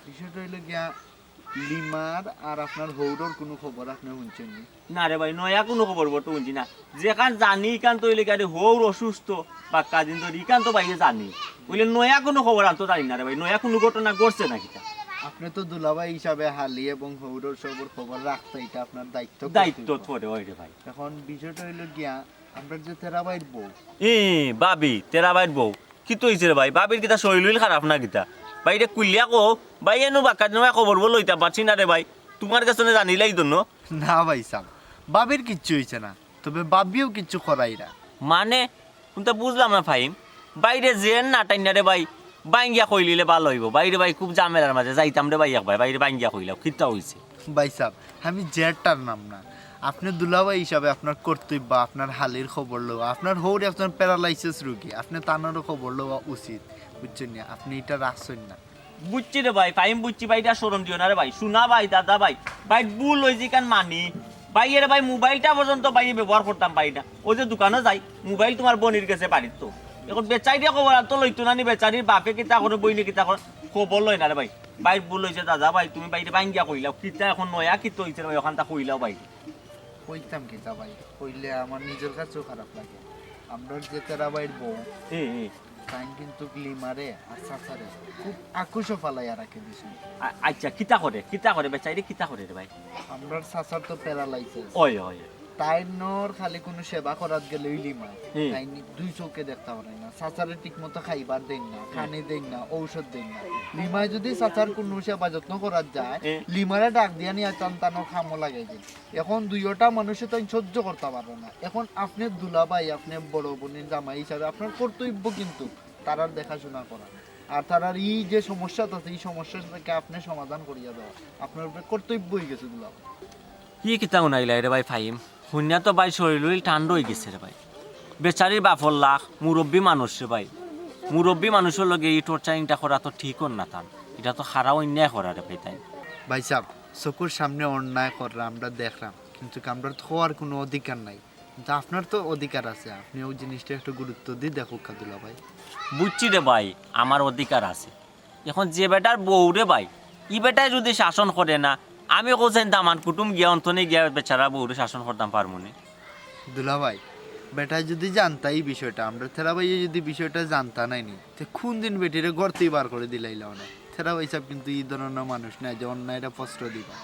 বিষয়টা অইলো গিয়া লিমার আর আপনার হউরর কুনু খবর আপনে হুনছইন নি? না রে ভাই, নয়া কুনু খবর বটে হুনছি না। যেখান জানি ইখান তো অইলে গিয়া হউর অসুস্থ, বাক্কা দিন ধরি ইখান তো ভাইয়ে জানি। অইলে নয়া কুনু খবর আন তো জানি না রে ভাই, নয়া কুনু ঘটনা ঘটছে না কিতা? আপনে তো দুলাভাই হিসাবে হালি এবং হউরর সবর খবর রাখতা, ইটা আপনার দায়িত্ব, দায়িত্ব কর্তব্য। পড়ে অয় রে ভাই। এখন বিষয়টা অইলো গিয়া, আমরার যে তেরা ভাইর বউ, এ ভাবি, তেরা ভাইর বউ, কিতা অইছে রে ভাই? ভাবির কিতা শরীল উইল খারাপ না কিতা? ভাইরে খুলিয়া কও, ভাই এনু বাক্কা দিন অয় খবর বল লইতাম পারছি না রে ভাই, তুমার গেছ থনে জানিলাই দন্য। না ভাইসাব, ভাবির কিচ্ছু অইছে না, তবে ভাবিও কিচ্ছু করাইরা। মানে, কুনতা বুঝলাম না ফাহিম। ভাইরে যেন না টাইন না রে ভাই, ভাঙ্গিয়া কইলিলে ভালা অইবো। ভাইরে ভাই খুব ঝামেলার মাঝে যাইতাম রে ভাই একবার, ভাইরে ভাঙ্গিয়া কইলাও, কিতা অইছে? ভাইসাব, আমি জেরটার নাম না, আপনে দুলাভাই হিসাবে আপনার কর্তব্য, আপনার হালির খবর লওয়া, আপনার হউর একজন প্যারালাইসিস রোগী, আপনে তানরও খবর লওয়া উচিত, বুঝছইন নি? আপনে ইটা রাখছইন না। বুঝছি রে ভাই, ফাহিম বুঝছি ভাই, ইটা শরম দিও না রে ভাই। হুনা ভাই, দাদা ভাই, ভাই ভুল অইছে ইখান মানি। ভাই এরে ভাই মোবাইলটা পর্যন্ত ভাই ব্যবহার করতাম পারি না। অউ যে দোকানো যাই, মোবাইল তুমার বইনর গেছে বাড়িত তো। এখন বেচারিরে খবর আন তো লইতো না নি, বেচারির বাপে কিতা করে, বইনে কিতা করে, খবর লয় না রে ভাই। ভাইর ভুল অইছে দাদা ভাই, তুমি ভাইরে ভাঙ্গিয়া কইলাও, কিতা এখন নয়া কিতা অইছে রে ভাই, অখানতা কইলাও ভাই। কইতাম কিতা ভাই, কইলে আমার নিজর কাছেও খারাপ লাগে। আমরার যে তেরা ভাইর বউ, এ, এ। তাইন কিন্তু লিমারে আর চাচারে খুব আকুশো ফালাইয়া রাখি দিছইন। আ-, আচ্ছা, কিতা করে, কিতা করে বেচারিরে, কিতা করে রে ভাই? আমরার চাচার তো প্যারালাইসিস। অয়, অয়। তাইনর খালি কুনু সেবা করাত গেলেউ লিমায়, হুম। তাইন দুই চউখে দেখতা পারইন না। চাচারে ঠিক মতো খাইবার দেইন না, খানি দেইন না, ঔষধ দেইন না। লিমায় যুদি চাচার কুনু সেবা যত্ন করাত যায়, হুম। লিমারে ডাক দিয়া নিয়া তান তানর কামো লাগাই দেইন। এখন দুইওটা মানুষে তাইন সহ্য করতা পারইন না। এখন আপনে দুলাভাই, আপনে বড় বইনর জামাই হিসাবে আপনার কর্তব্য কিন্তু তারার দেখাশুনা করা। আর তারার ই যে সমস্যাটা আছে, ই সমস্যা থাকি আপনে সমাধান করিয়া দেওয়া আপনার উপরে কর্তব্য অইগেছে দুলাভাই। ই কিতা হুনাইলাই রে ভাই ফাহিম? হুনিয়া তো ভাই শরীল উইল ঠান্ডা অইগেছে রে ভাই। বেচারির বাপর লাখ, মুরব্বি মানুষ রে ভাই। মুরব্বি মানুষর লগে ই টর্চারিংটা করা তো ঠিক অর না তান। ইটা তো খাড়া অন্যায় করা রে ভাই তাইন। ভাইসাব, চকুর সামনে অন্যায় কররা আমরা দেখরাম, কিন্তু আমরার তো কওয়ার কুনু অধিকার নাই। কিন্তু আপনার তো অধিকার আছে, আপনে অউ জিনিসটা একটু গুরুত্ব দি দেখউক্কা দুলাভাই। বুঝছি রে ভাই, আমার অধিকার আছে। এখন যে বেটার বউ রে ভাই, ই বেটায় যুদি শাসন করে না, আমি কও চাইন দামান কুটুম গিয়া অন্তনে গিয়া বেচারা বউরে শাসন করতাম পারমু নি। দুলাভাই, বেটায় যুদি জানতা ই বিষয়টা, আমরার তেরা ভাইয়ে যুদি বিষয়টা জানতা নায় নি, তে কুনদিন বেটিরে ঘর থাকি বার করি দিলাইলা অনে। তেরা ভাইসাব কিন্তু ই ধরনর মানুষ নায় যে অন্যায়রে প্রশ্রয় দিবা।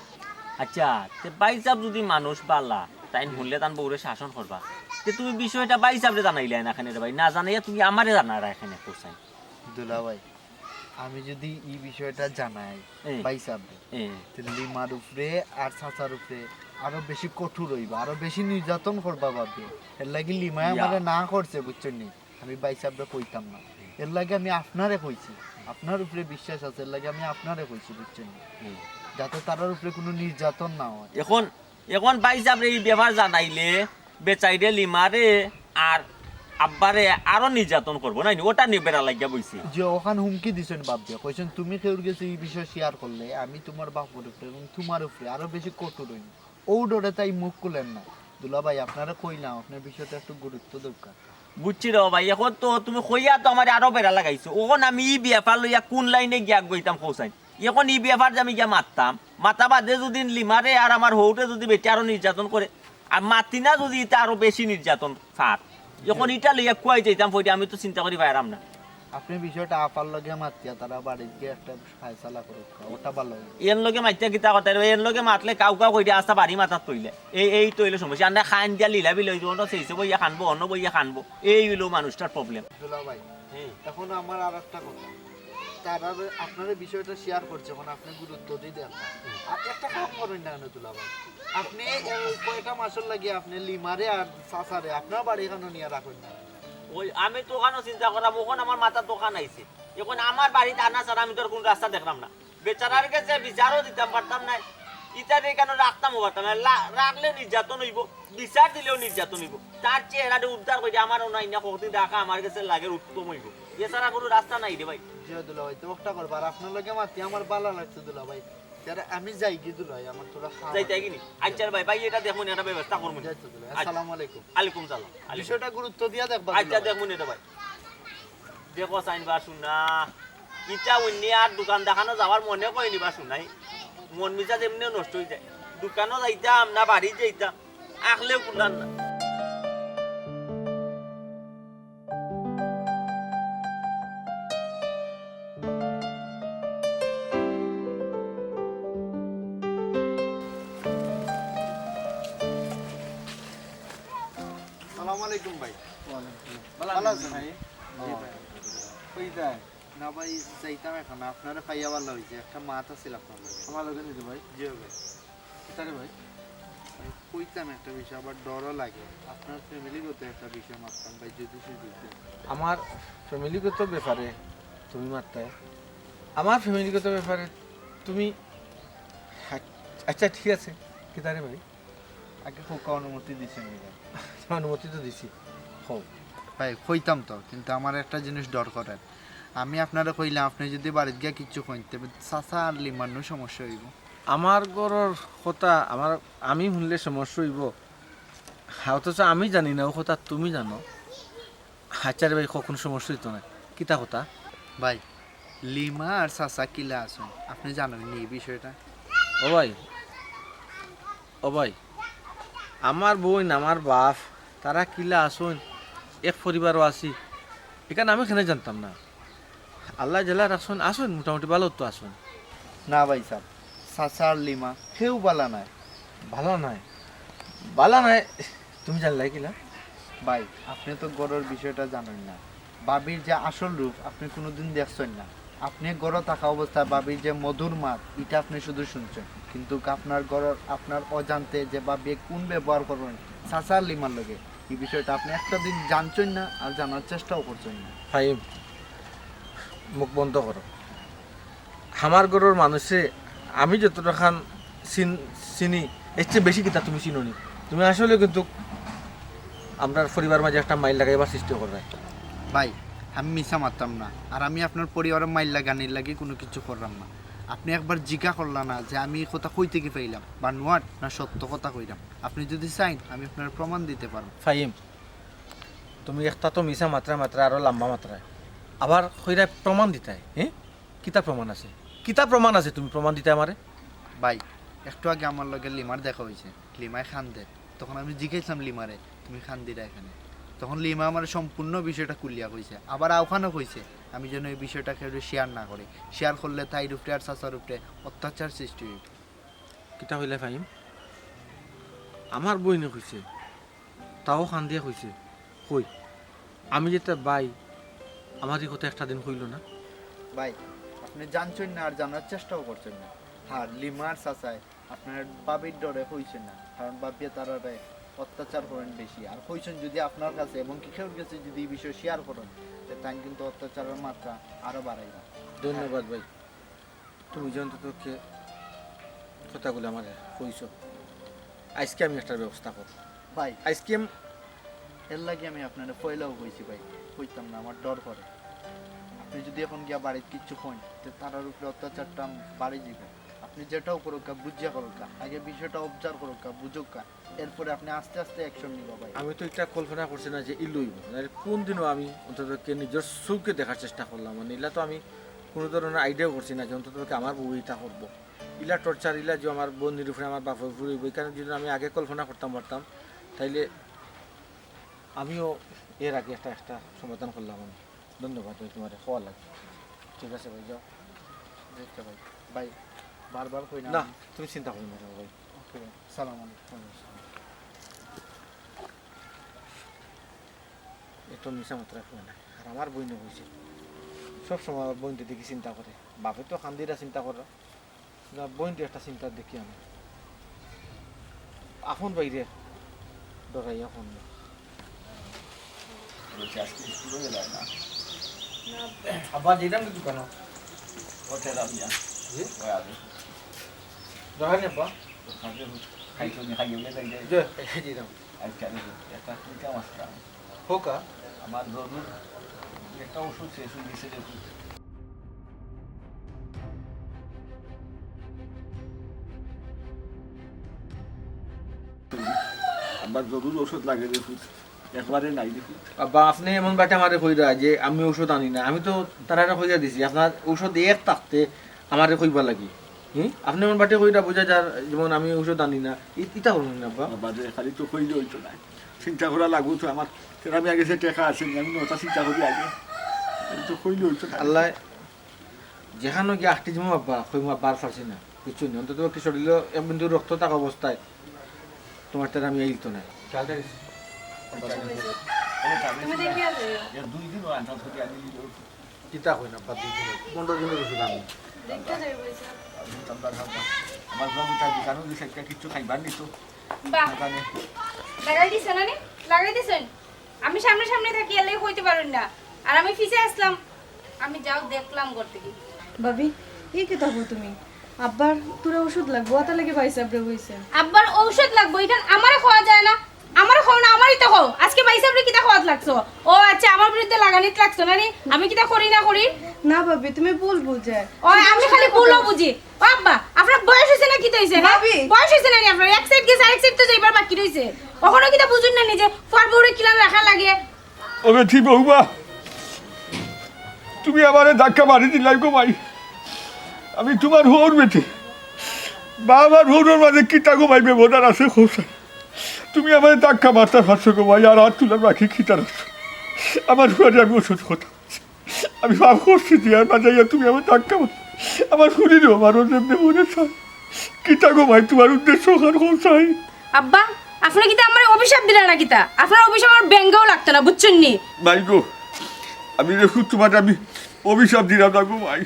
আচ্ছা, তে ভাইসাব যুদি মানুষ ভালা, তাইন হুনলে তান বউরে শাসন করবা, তে তুমি বিষয়টা ভাইসাবরে জানাইলায় না কেনে রে ভাই? না জানাইয়া তুমি আমারে জানাইলায় কেনে কও চাইন? দুলাভাই, আমি যুদি ই বিষয়টা জানাই এ। ভাইসাবরে, এ। তে লিমার উপরে আর চাচার উপরে আরো বেশি কঠোর অইবা, আরো বেশি নির্যাতন করবা ভাবি। এরলাগি লিমায় ইয়া। আমারে না করছে, বুঝছইন নি? আমি ভাইসাবরে কইতাম না, এরলাগি আমি আপনারে কইছি, আপনার উপরে বিশ্বাস আছে, এরলাগি আমি আপনারে কইছি, বুঝছইন নি? হুম। যাতে তারার উপরে কুনু নির্যাতন না অয়। এখন, এখন ভাইসাবরে ই ব্যাপার জানাইলে বেচাইরে লিমারে আর আব্বারে আরো নির্যাতন করবো, নায় নি? ওটা নিয়া বেড়া লাগিয়া বইছে। যে অখান হুমকি দিছইন বাপে, কইছইন, "তুমি কেউর গেছে ই বিষয় শেয়ার করলে আমি তুমার বাপর উপরে এবং তুমার উপরে আরো বেশি কঠোর অইমু।" অউ ডরে তাই মুখ খুলের না। দুলাভাই, আপনারে কইলাম, আপনে বিষয়টা একটু গুরুত্ব দেউক্কা। বুঝছি রে ভাই, এখন তো তুমি কইয়া তো আমারে আরো বেড়া লাগাইছো। অখন আমি ই ব্যাপার লইয়া কুন লাইনে গিয়া আগুয়াইতাম কও চাইন? এখন ই ব্যাপার যে আমি গিয়া মাততাম, মাতা বাদে যুদি লিমারে আর আমার হউরে যুদি বেটি আরো নির্যাতন করে, আর মাতি না যুদি ইতা আরো বেশি নির্যাতন ফার, এখন ইটা লইয়া কুয়াই যাইতাম ফইরে, আমি তো চিন্তা করি পাইরাম না। আপনে বিষয়টা আপার লগে মাতিয়া তারা বাড়িত গিয়া একটা ফায়সালা করউক্কা, ওটা ভালা অইবো। এর লগে মাতিয়া কিতা কথা, এর লগে মাতলে কাউ কাউ কইরা আস্তা বাড়ি মাথাত থইলে। এই, এই তো অইলো সমস্যা। আন্না খান দিয়া লীলা বিল অইবো, অনো সেইসে বইয়া খানবো, অনো বইয়া খানবো। এই অইলো মানুষটার প্রবলেম। দুলাভাই, হুম। এখন আমার আর একটা কথা, তারা আপনারে বিষয়টা শেয়ার করছে, এখন আপনে গুরুত্ব দি দেখবা। আর একটা কাম করইন না কেনে দুলাভাই, আপনে এই কয়টা মাসর লাগি আপনে লিমারে আর চাচারে আপনার বাড়ি কেনে নিয়া রাখইন না? ওই আমি তো অখানো চিন্তা করলাম, অখন আমার মাথাত অখান আইছে। এখন আমার বাড়িত আনা ছাড়া আমি তো আর কুনু রাস্তা দেখরাম না। বেচারার গেছে বিচারও দিতাম পারতাম নায়, ইতারে কেনে রাখতামও পারতাম নায়। লা-, রাখলে নির্যাতন অইবো, বিচার দিলেও নির্যাতন অইবো। তার চেয়ে এরারে উদ্ধার করি আমার অনো আইনা কতদিন রাখা আমার গেছে লাগের উত্তম অইবো। এছাড়া কোনো রাস্তা নাই রে ভাই। জি দুলাভাই, তো একটা করবা, আর আপনার লগে মাতি আমার ভালা লাগছে দুলাভাই। যারা আমি যাই কি দুলাভাই, আমার থোড়া কাম যাইতে আছে। কি নি? আচ্ছা রে ভাই, ভাই, এটা দেখমু নি, একটা ব্যবস্থা করমু নি। যাই তো দুলাভাই, আচ্ছা। আসসালামু আলাইকুম। আলাইকুম সালাম। আলাইকুম। বিষয়টা গুরুত্ব দিয়া দেখবা আচ্ছা, দুলাভাই। দেখমু নি রে ভাই। দেখো চাইন বা শুনা, ইটা অন্য আর দোকান দেখানো যাওয়ার মনে কয়নি বা শুনাই। মন মিজাজ এমনিও নষ্ট হয়ে যায়। দোকানও যাইতাম না, বাড়ি যাইতাম, আখলেও কুলার না। সালাম আলাইকুম ভাই। ওয়ালাইকুম। ভালা ভালা আছেন? আছেন ভাই? জি ভাই। কই যায়? না ভাই, যাইতাম এখন, আপনারে পাইয়া ভালা হইছে, একটা মাত আছিল আপনার লগে। আমার লগে নিতে ভাই? জি ভাই। কিতা রে ভাই? ভাই, কইতাম একটা বিষয়, আবার ডরও লাগে। আপনার ফ্যামিলিগত একটা বিষয় মাততাম ভাই, যদি সুযোগ দেন। আমার ফ্যামিলিগত ব্যাপারে তুমি মাততায়? আমার ফ্যামিলিগত ব্যাপারে তুমি, আচ্ছা, ঠিক আছে, কিতা রে ভাই? আগে খোকা অনুমতি দিছে নি ভাই? অনুমতি তো দিছি। কও। ভাই, কইতাম তো, কিন্তু আমার একটা জিনিস ডর করের। আমি আপনারে কইলাম, আপনি যদি বাড়িত গিয়া কিচ্ছু কইন, তবে চাচা আর লিমার নু সমস্যা হইব। আমার ঘরর কথা আমার, আমি শুনলে সমস্যা হইব, অথচ আমি জানি না, ও কথা তুমি জানো। আচ্ছা রে ভাই, কখন সমস্যা হইতো না, কিতা কথা? ভাই, লিমা আর চাচা কিলা আছইন, আপনি জানইন নি এই বিষয়টা? ও ভাই, ও ভাই, আমার বইন, আমার বাপ, তারা কিলা আছইন, এক পরিবারও আছি, এখান আমি কেনে জানতাম না। আল্লায় যেলা রাখছইন, আছইন, মোটামুটি ভালা তো আছইন। না ভাই সাব, চাচা আর লিমা কেউ ভালা নায়। ভালা নায়? ভালা নায়, তুমি জানলায় কিলা? ভাই, আপনি তো ঘরর বিষয়টা জানইন না। ভাবির যে আসল রূপ আপনি কোনোদিন দেখছইন না। আপনি ঘরো থাকা অবস্থায় ভাবির যে মধুর মাত, ইটা আপনি শুধু শুনছইন, কিন্তু আপনার ঘরর, আপনার অজান্তে যে ভাবিয়ে কোন ব্যবহার করইন চাচা আর লিমার লগে, এই বিষয়টা আপনি একটা দিন জানছইন না আর জানার চেষ্টাও করছইন না। ফাহিম, মুখ বন্ধ করো। আমার ঘরর মানুষে আমি যতটুখান চিন-, চিনি, এর চেয়ে বেশি কিতা তুমি চিনো নি। তুমি আসলে কিন্তু আমরার পরিবার মাঝে একটা মাইল লাগাইবার সৃষ্টি কররায়। ভাই, আমি মিছা মাততাম না, আর আমি আপনার পরিবারর মাইল লাগানির লাগি কোনো কিছু কররাম না। আপনি একবার জিজ্ঞা করলা না যে আমি এই কথা কই থাকি পাইলাম, বা নুয়ার না সত্য কথা কইরাম। আপনি যদি চাইন, আমি আপনার প্রমাণ দিতে পারবো। ফাহিম, তুমি একটা তো মিছা মাতরায় মাতরায়, আরো লম্বা মাতরায়, আবার কইরায় প্রমাণ দিতায়, হ্যাঁ? কিতা প্রমাণ আছে? কিতা প্রমাণ আছে তুমি প্রমাণ দিতায় আমারে? ভাই, একটু আগে আমার লগে লিমার দেখা হইছে, লিমায় কান্দের। তখন আমি জিজ্ঞাসলাম লিমারে, "তুমি কান্দিরায় কেনে?" তখন লিমা আমার সম্পূর্ণ বিষয়টা খুলিয়া কইছে, আবার আউখানও কইছে আমি যেন এই বিষয়টা কেউরে share না করি, share করলে তাইর উপরে আর চাচার উপরে অত্যাচার সৃষ্টি হইব। কিতা কইলে ফাহিম? আমার বইনে কইছে, তাও কান্দিয়া কইছে, কই, আমি যে তার ভাই, আমার এই কথা একটা দিন কইল না। ভাই, আপনি জানছইন না আর জানার চেষ্টাও করছইন না। হ্যাঁ, লিমার চাচায় আপনার ভাবির ডরে কইছইন না, কারণ ভাবিয়ে তারারে অত্যাচার করইন বেশি। আর কইছইন যদি আপনার কাছে এবং কি কেউর কাছে যদি এই বিষয়ে share করইন, তে তাইন কিন্তু অত্যাচারের মাত্রা আরো বাড়াইবা। ধন্যবাদ ভাই। তুমি যে অন্তত পক্ষে কথাগুলো আমারে কইছো, আইজকে আমি একটা ব্যবস্থা করব। ভাই, আইজকে আম- এর লাগি আমি আপনারে পয়লাও কইছি ভাই, কইতাম না, আমার ডর করে। আপনি যদি এখন গিয়া বাড়িত কিচ্ছু কইন, তে তারার উপরে অত্যাচারটা বাড়ি যাইব। আপনি যেটাও করুক্কা, বুঝিয়া করুক্কা, আগে বিষয়টা observe করুক্কা, বুঝুক্কা, এরপরে আপনি আস্তে আস্তে action নিবা ভাই। আমি তো এটা কল্পনা করছি না যে ইলু হইব, নাহলে কোন দিনও আমি অন্তত পক্ষে নিজের চোখে দেখার চেষ্টা করলাম, মানে ইলা তো আমি কোনো ধরনের idea করছি না যে অন্তত পক্ষে আমার বউ এটা করবো। ইলা torture, ইলা যে আমার বোনের উপরে আমার বাপের উপরে হইব, এখানে যদি আমি আগে কল্পনা করতাম পারতাম, তাইলে আমিও এর আগে একটা, একটা সমাধান করলাম আমি। ধন্যবাদ ভাই, তোমার হওয়া লাগে। ঠিক আছে ভাই, যাও। আচ্ছা ভাই, ভাই, বারবার কই না না, আমি। তুমি চিন্তা করো না ভাই। ওকে ভাই, সালাম আলাইকুম। ওয়ালাইকুম আসসালাম। এত মিছা মাত্রা কয় না। আর আমার বইনে কইছে, সব সময় আমার বইনতে দেখি চিন্তা করে। বাপে তো কান্দিরা চিন্তা করে না, বইনতে একটা চিন্তা দেখি আমি। আপন বাইরে ডরাইয়া ফোন দেয়। বলছি, আজকে স্কুলে গেলাম না। না। আব্বা, যেতাম কি দোকানো? ও, খেলাম না। জি? ওই আগে। দোকানে আব্বা? তো খাইতে, খাইতে উনি খাইয়ে উঠে যাই যায়। জি, এই যে যাও। আচ্ছা, আমি একটা কিনতাম আসলাম। হোকা? আমার জরুর একটা ওষুধ শেষ হয়ে গেছে রে পুত। আব্বার জরুর ওষুধ লাগে রে পুত, একবারে নাই রে পুত। আব্বা, আপনে এমন বাটে আমারে কইরা যে আমি ঔষধ আনি না। আমি তো তারারে কইয়া দিছি, আপনার ঔষধ এক থাকতে আমারে কইবার লাগি। হুম? আপনে এমন বাটে কইরা বুঝা যার যেমন আমি ঔষধ আনি না। ই-, ইতা করুন না, আব্বা। বাবা রে, খালি তো কইলে হইতো না, চিন্তা করা লাগবো তো। আমার তেরা মিয়া গেছে, টেকা আছে নি, আমি নটা চিন্তা করি আগে। আমি তো কইলে হইতো না। আল্লাহ, যেখানো গিয়া আটকে যাবো আব্বা, কইমু আব্বা আর পারছি না, বুঝছো নি? অন্তত পক্ষে শরীরও এক বিন্দু রক্ত থাকা অবস্থায় তোমার তেরা মিয়া ইলতো না। খেয়াল রাখিস। আরে, তাহলে তুমি দেখিয়া যাইও। এ দুই দিন ও আনসার থেকে আনি দিল। কিতা কই না, বাদ দিন, পনেরো দিনের ওষুধ আমি। দেখতে যাই বলছে। আমি তো আবার খাবো। আমার বাবু তার দোকানও দিছে, একটা কিচ্ছু খাইবার নি তো। বাহ। না জানে। লাগাই দিছে না নি? লাগাই দিছেন? আমি সামনে সামনে থাকি, এর লাগি কইতে পারুন না। আর আমি পিছে আসলাম, আমি যাও দেখলাম ঘর থেকে। ভাবি, ই কিতা কও তুমি? আব্বার তোরা ওষুধ লাগবো, অতার লাগি ভাইসাবরে কইছে। আব্বার ঔষধ লাগবো, ইখান আমারে কওয়া যায় না? আমারে কও না, আমারই তো কও। আজকে ভাইসাবরে কিতা কওয়াত লাগছো? ও আচ্ছা, আমার বিরুদ্ধে লাগানিত লাগছো না নি? আমি কিতা করি না করি? না ভাবি, তুমি ভুল বুঝে। ও, আমি খালি ভুলও বুঝি। ও আব্বা, আপনার বয়স হইছে না কিতা হইছে, হ্যাঁ? ভাবি। বয়স হইছে না নি আপনার? এক সাইড গেছে, আরেক সাইড তো যাইবার বাকি রইছে। অখনো কিতা বুঝুন না নিজে? ফুয়ার বউরে কিলান রাখা লাগে? ও বেটি বৌমা, তুমি আমারে ধাক্কা মারি দিলাই গো মাই। আমি তোমার হউর বেটি। মা আমার হউরর মাঝে কিতা গো মাই ব্যবধান আছে কও চাই? তুমি আমারে ধাক্কা মারতায় পারছো গো মাই, আর হাত তুলার বাকি কিতা রাখছো? আমার ফুয়ারে আমি ওষুধ কথা আমি পাপ করছি দিয়া বাজাইয়া তুমি আমার ধাক্কা মার। আমার শরীরও আমার যেমনি মনে চায়। কিতা গো মাই, তোমার উদ্দেশ্য খান কও চাই? আব্বা, আপনে কিতা আমারে অভিশাপ দিলা না কিতা? আপনার অভিশাপ আমার ব্যাঙ্গেও লাগতো না, বুঝছেন নি? মাই গো, আমি রে ফুত তোমারে আমি অভিশাপ দিলাম না গো মাই।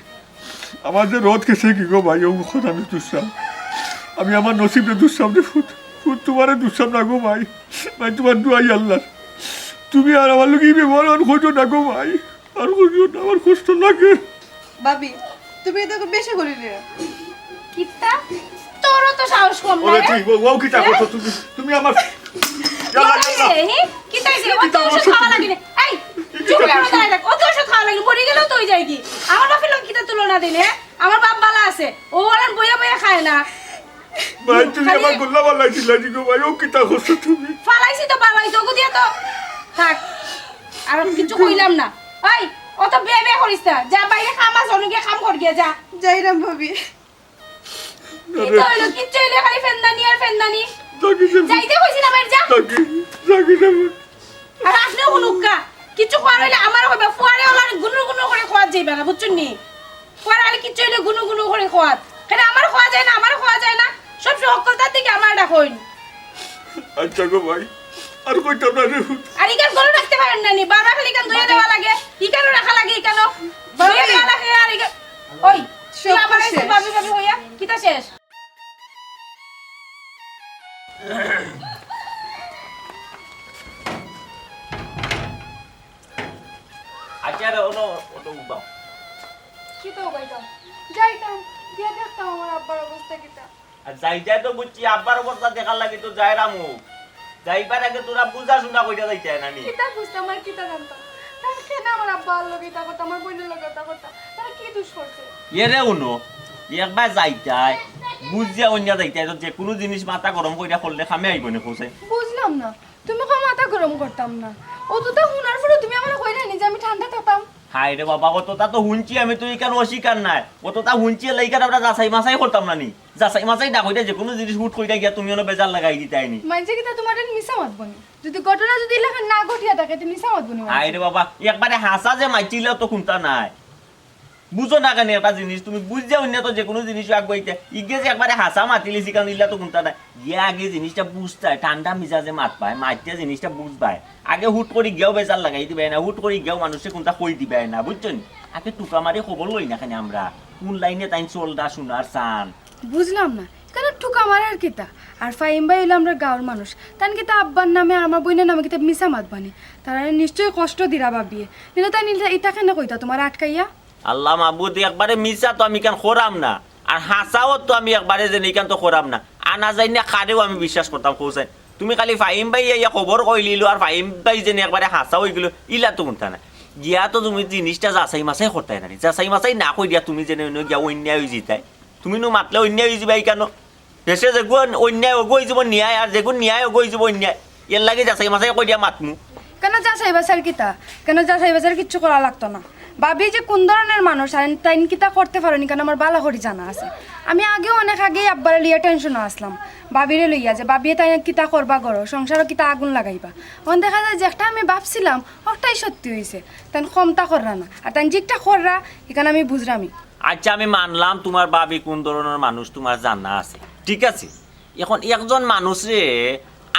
আমার যে রথ গেছে কি গো মাই, ও মুখত আমি দুষলাম। আমি আমার নসিবরে দুষলাম রে ফুত। ফুত তোমারে দুষলাম না গো মাই। মাই তোমার দোয়াই আল্লাহর। তুমি আর আমার লগে ই ব্যবহার আর করিও না গো মাই। আর করিও না, আমার কষ্ট লাগে। ভাবি, তুমি ইতা তো বেশি করিলিও। কিতা? তোরও তো সাহস কম না, ওরে রে? তুই, ও, ও কিতা হ্যাঁ? করছো তুমি? তুমি আমার, কিতা ইয়াল্লা, ইয়াল্লা। হইছে, হি? কিতা হইছে? অত ওষুধ খাওয়া লাগে না। এই, চুপ করে দাঁড়ায় থাক। অত ওষুধ খাওয়া লাগে, মরি গেলেও তো হই যায় কি? আমার বাপের লগে কিতা তুলনা দিলে, হ্যাঁ? আমার বাপ বালা আছে, ও আর বইয়া বইয়া খায় না। ভাই, তুমি খালি আমার গোল্লা বাল্লাই দিলা নি গো ভাই, ও কিতা করছো তুমি? ফালাইছি তো বালাই, তোকে দিয়া তো। থাক, আর কিছু কইলাম না। এই, অত বে বে করিস না। যা বাইরে কাম আছে, অনো গিয়া কাম কর গিয়া, যা। যাইরাম ভাবি। কিতা হইলো? কিচ্ছু হইলে খালি ফেন্দানি আর ফেন্দানি। যাইতে কইছি না বাইরে, যা। আর আপনেও হুনুক্কা, কিছু কওয়ার অইলে আমারে কইবা, ফুয়ারে অলারে গুনুর গুনুর করি কওয়াত যাইবা না, বুঝছইন নি? ফুয়ারে খালি কিচ্ছু অইলে গুনুর গুনুর করি কওয়াত। কেনে আমারে কওয়া যায় না, আমারে কওয়া যায় না? সব সময় হক্কলতার দিকে আমারে ডাকইন। আচ্ছা গো ভাই, আর কইতাম না রে। আর ইখান গরম রাখতে পারেন না নি? বারবার খালি ইখান ধুইয়া দেওয়া লাগে, ইখানও রাখা লাগে, ইখানও ধুইয়া দেওয়া লাগে, আর ইখান, ওই, তুই সব আবার আইছিস শেষ। ভাবি ভাবি হইয়া? কিতা শেষ? আচ্ছা রে, ওনো, ওনো উবাও। কিতা উবাইতাম? যাইতাম, গিয়া দেখতাম আমার আব্বার অবস্থা কিতা। আর যাইতায় তো বুঝছি, আব্বার অবস্থা দেখার লাগি তো যাইরামু। যাইবার আগে তোরা বুঝাশুনা করিয়া যাইতায় না নি? কিতা বুঝতাম আর কিতা জানতাম? তারা কেনে আমার আব্বার লগে ইতা করতা, আমার বইনর লগে ইতা করতা? তারা কি দুষ করছে? এরে উনো, একবার যাইতায়, বুঝিয়া অইন্যা যাইতায়, তো যেকুনু জিনিস মাথা গরম করিয়া করলে কামে আইবো নি, কও চাই? বুঝলাম না, তুমি কও মাথা গরম করতাম না। অততা হুনার পরেও তুমি আমারে কইরায় নি যে আমি ঠান্ডা থাকতাম? হায় রে বাবা, অততা তো হুনছি আমি, তো ইখান অস্বীকার নায়। অততা হুনছি, এলা ইখান আমরা যাচাই মাচাই করতাম না নি? যাচাই মাচাই না করিয়া যেকুনু জিনিস হুট করিয়া গিয়া তুমি অনো বেজার লাগাই দিতায় নি। মাইনষে কিতা তুমারে মিছা মাতবো নি? যদি ঘটনা যদি ইলাখান না ঘটিয়া থাকে, তে মিছা মাতবো নি মাইনষে? হায় রে বাবা, একবারে হাছা যে মাতছি ইলা তো কুন্তা নায়। বুঝো না কেনে একটা জিনিস, তুমি বুঝিয়া অইন্যা তো যেকুনু জিনিস আগুয়াইতায়, ইগে যে একবারে হাছা মাতিলিছি, কারণ ইলা তো কুন্তা নায়। গিয়া আগে জিনিসটা বুঝতায়, ঠান্ডা মিজাজে মাতবায়, মাতিয়া জিনিসটা বুঝবায়। আগে হুট করি গিয়াও বেজার লাগাই দিবায় না, হুট করি গিয়াও মানুষরে কুন্তা কই দিবায় না, বুঝছো নি? আগে টুকা মারি খবর লই না কেনে আমরা, কুন লাইনে তাইন চলরা হুনার চান। বুঝলাম না, ইখানো টুকা মারার কিতা? আর ফাহিম ভাই অইলো আমরার গাঁওর মানুষ, তাইন কিতা আব্বার নামে আর আমার বইনর নামে কিতা মিছা মাতবা নি? তারারে নিশ্চয়ই কষ্ট দিরা ভাবিয়ে, নিলে তাইন ইতা কেনে কইতা তুমারে আটকাইয়া? আল্লাহ মাবুদ, একবারে মিছা তো আমি ইখান কইরাম না, আর হাছাও তো আমি একবারে যেন ইখান তো কইরাম না। আনা যাইন না কারেও আমি বিশ্বাস করতাম, কও চাই। তুমি খালি ফাহিম ভাই আইয়া খবর কইলিলো আর ফাহিম ভাই যেন একবারে হাছা অইগেলো, ইলা তো কুন্তা নায়। গিয়া তো তুমি জিনিসটা যাচাই মাছাই করতায় না নি। যাচাই মাছাই না করিয়া তুমি যেনে অইন্য গিয়া অন্যায় অইযিতায়। তুমি নু মাতলে অন্যায় অইযিবায় কেনে? দেশে যেগু অন্যায় অগু অইযিবো ন্যায়, আর যেগু ন্যায় অগু অইযিবো অন্যায়। এরলাগি যাচাই মাছাই করিয়া মাতমু। কেনে যাচাই বাছাইর কিতা? কেনে যাচাই বাছাইর কিচ্ছু করা লাগতো না। ভাবি যে কুন ধরনর মানুষ, আর তাইন কিতা করতে পারইন, কেনে আমার ভালা করি জানা আছে। আমি আগেও অনেক আগেই আব্বারে লইয়া টেনশনো আছলাম, ভাবিরে লইয়া, যে ভাবিয়ে তাইন কিতা করবা ঘরো, সংসারো কিতা আগুন লাগাইবা। অখন দেখা যায় যেটা আমি ভাবছিলাম, ওটাই সত্যি অইছে। তাইন কমতা কররা না, আর তাইন যেটা কররা, ইখান আমি বুঝরামই। আচ্ছা, আমি মানলাম তুমার ভাবি কুন ধরনর মানুষ তুমার জানা আছে, ঠিক আছে। অখন একজন মানুষরে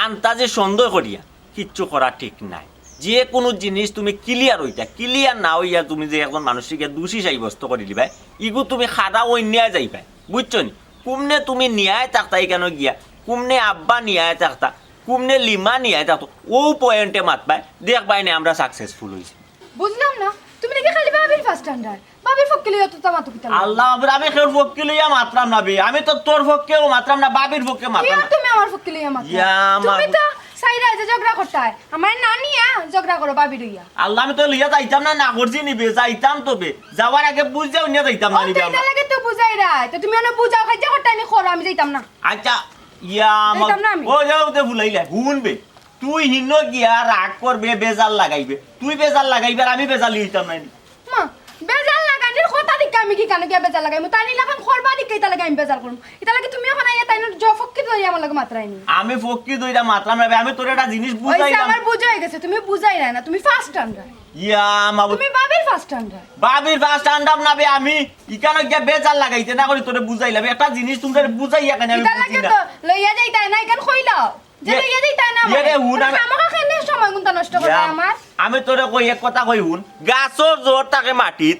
আন্তাজে সন্দেহ করিয়া কিচ্ছু করা ঠিক নায়। যে কুনু জিনিস তুমি clear অইতা, clear না অইয়া তুমি যে একজন মানুষরে গিয়া দোষী সাব্যস্ত করিলিবায়, ইগু তুমি খাড়া অন্যায় যাইবায়, বুঝছো নি? কুমনে তুমি ন্যায় থাকতা ইখানো গিয়া, কুমনে আব্বা ন্যায় থাকতা, কুমনে লিমা ন্যায় থাকতো, অউ point-এ মাতবায়, দেখবায় নে আমরা successful অইছি। বুঝলাম না, তুমি নাকি খালি ভাবির ফার্স্ট আন্ডার, ভাবির পক্ষে লইয়া তো মাতো কিতা লাগি? আল্লাহ, আবার আমি কেউর পক্ষে লইয়া মাতরাম না বে, আমি তো তোর পক্ষেও মাতরাম না, ভাবির পক্ষে মাতরাম কিয়া না। তুমি আমার পক্ষে লইয়া মাতো? ইয়া, আমার তুমি তো চাইরায় যে ঝগড়া করতায়, আমার না নিয়া ঝগড়া করো ভাবি লইয়া। আল্লাহ, আমি তো লইয়া যাইতাম না, না করছি নি বে, যাইতাম তো বে, যাওয়ার আগে বুঝাইয়া যাইতাম না ও নি তো বে ইটা আমার। লাগে তো বুঝাইরায়, তো তুমি অনে বুঝাও, খাইজা করতায় নি করো, আমি যাইতাম না। আচ্ছা, ইয়া, আমার যাইতাম না আমি। ও যাও, তে ভুলাইলে, হুন বে, তুই হিনো গিয়া রাগ করবে, বেজার লাগাইবে, তুই বেজার লাগাইবে, আর আমি বেজার লইতাম না নি। মা, বেজার লাগানির কথা দেখি আমি কিখানো গিয়া বেজার লাগাইমু? তাইন ইলাখান করবা দেখি ইটা লাগি আমি বেজার করমু। ইটা লাগি তুমি অখন আইয়া তাইনর জ-, পক্ষে ধরিয়া আমার লগে মাতরায় নি। আমি পক্ষে ধরিয়া মাতরাম না বে, আমি তোরে একটা জিনিস অইছে, বুঝাইলাম। আমার বুঝা অইগেছে, তুমি বুঝাইরায় না, তুমি ফার্স্ট আন্ডার। ইয়া মাবুদ। তুমি ভাবির ফার্স্ট আন্ডার। ভাবির ফার্স্ট আন্ডার না বে, আমি ইখানো গিয়া বেজার লাগাইতে না করি তোরে বুঝাইলাম। একটা জিনিস তুমরারে বুঝাইয়া কেনে আমি ইটা বুঝি লাগে না। তো লইয়া যাইতায় না, ইখান কইলাও। যে ইয়ে, লইয়া যাইতায় না ইয়ে আমারে। রে, হুন, তুমি আমি খামোখা কেনে সময় গুনতা নষ্ট করো ইয়া, আমার? আমি তোরে কই, এক কথা কই হুন, গাছর জোর থাকে মাটিত,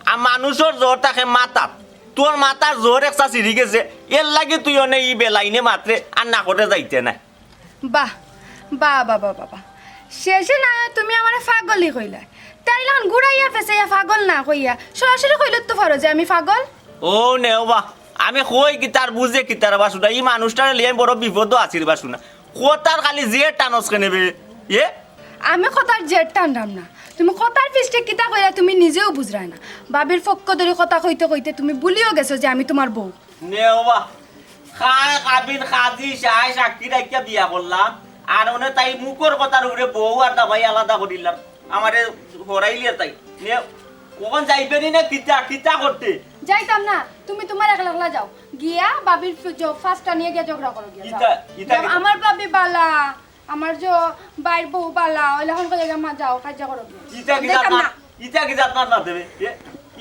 আর মানুষর জোর থাকে মাথাত। তোর মাথার জোর একটা ছিড়ি গেছে, এরলাগি তুই অনে ই বেলাইনে মাতরে আর না করে যাইতে না। বাহ, বাহ, বাহ, বাহ, বাহ, বাহ। শেষে না তুমি আমারে পাগলই কইলায়। তাইলে অখন ঘুরাইয়া ফেসাইয়া পাগল না কইয়া সরাসরি কইলে তো পারো যে আমি পাগল। ও নেও বা, আমি কই কিতা আর বুঝে কিতা রে বা শুনা, ই মানুষটারে লইয়া আমি বড় বিপদো আছি রে বা শুনা। কথার খালি জের টানস কেনে বে? এ? আমি কথার জের টানরাম না। তুমি কথার পিছে কিতা কইরায় তুমি নিজেও বুঝরায় না। ভাবির পক্ষ ধরি কথা কইতে কইতে তুমি ভুলিও গেছো যে আমি তুমার বউ। নেও বা, খায় কাবিন কাজী সায় সাক্ষী রাখিয়া বিয়া করলাম, আর অনে তাই মুখর কথার উপরে বউ আর দামাই আলাদা করিলাম, আমারে হরাইলিয়ার তাই। নেও, অখন যাইবে নি না কিতা, কিতা করতে? যাইতাম না, তুমি তুমার একলা একলা যাও, গিয়া ভাবির ফ-, জ-, ফার্স্ট আনিয়া গিয়া ঝগড়া করো গিয়া, যাও। ইতা, ইতা কিতা? আমার ভাবি বালা, আমার যে ভাইর বউ বালা, অইলাখান কইয়া গিয়া মা যাও, কাইজ্জা করো গিয়া। ইতা কিতা যাইতাম না। ইতা কিতা আপনার না দেবে? এ,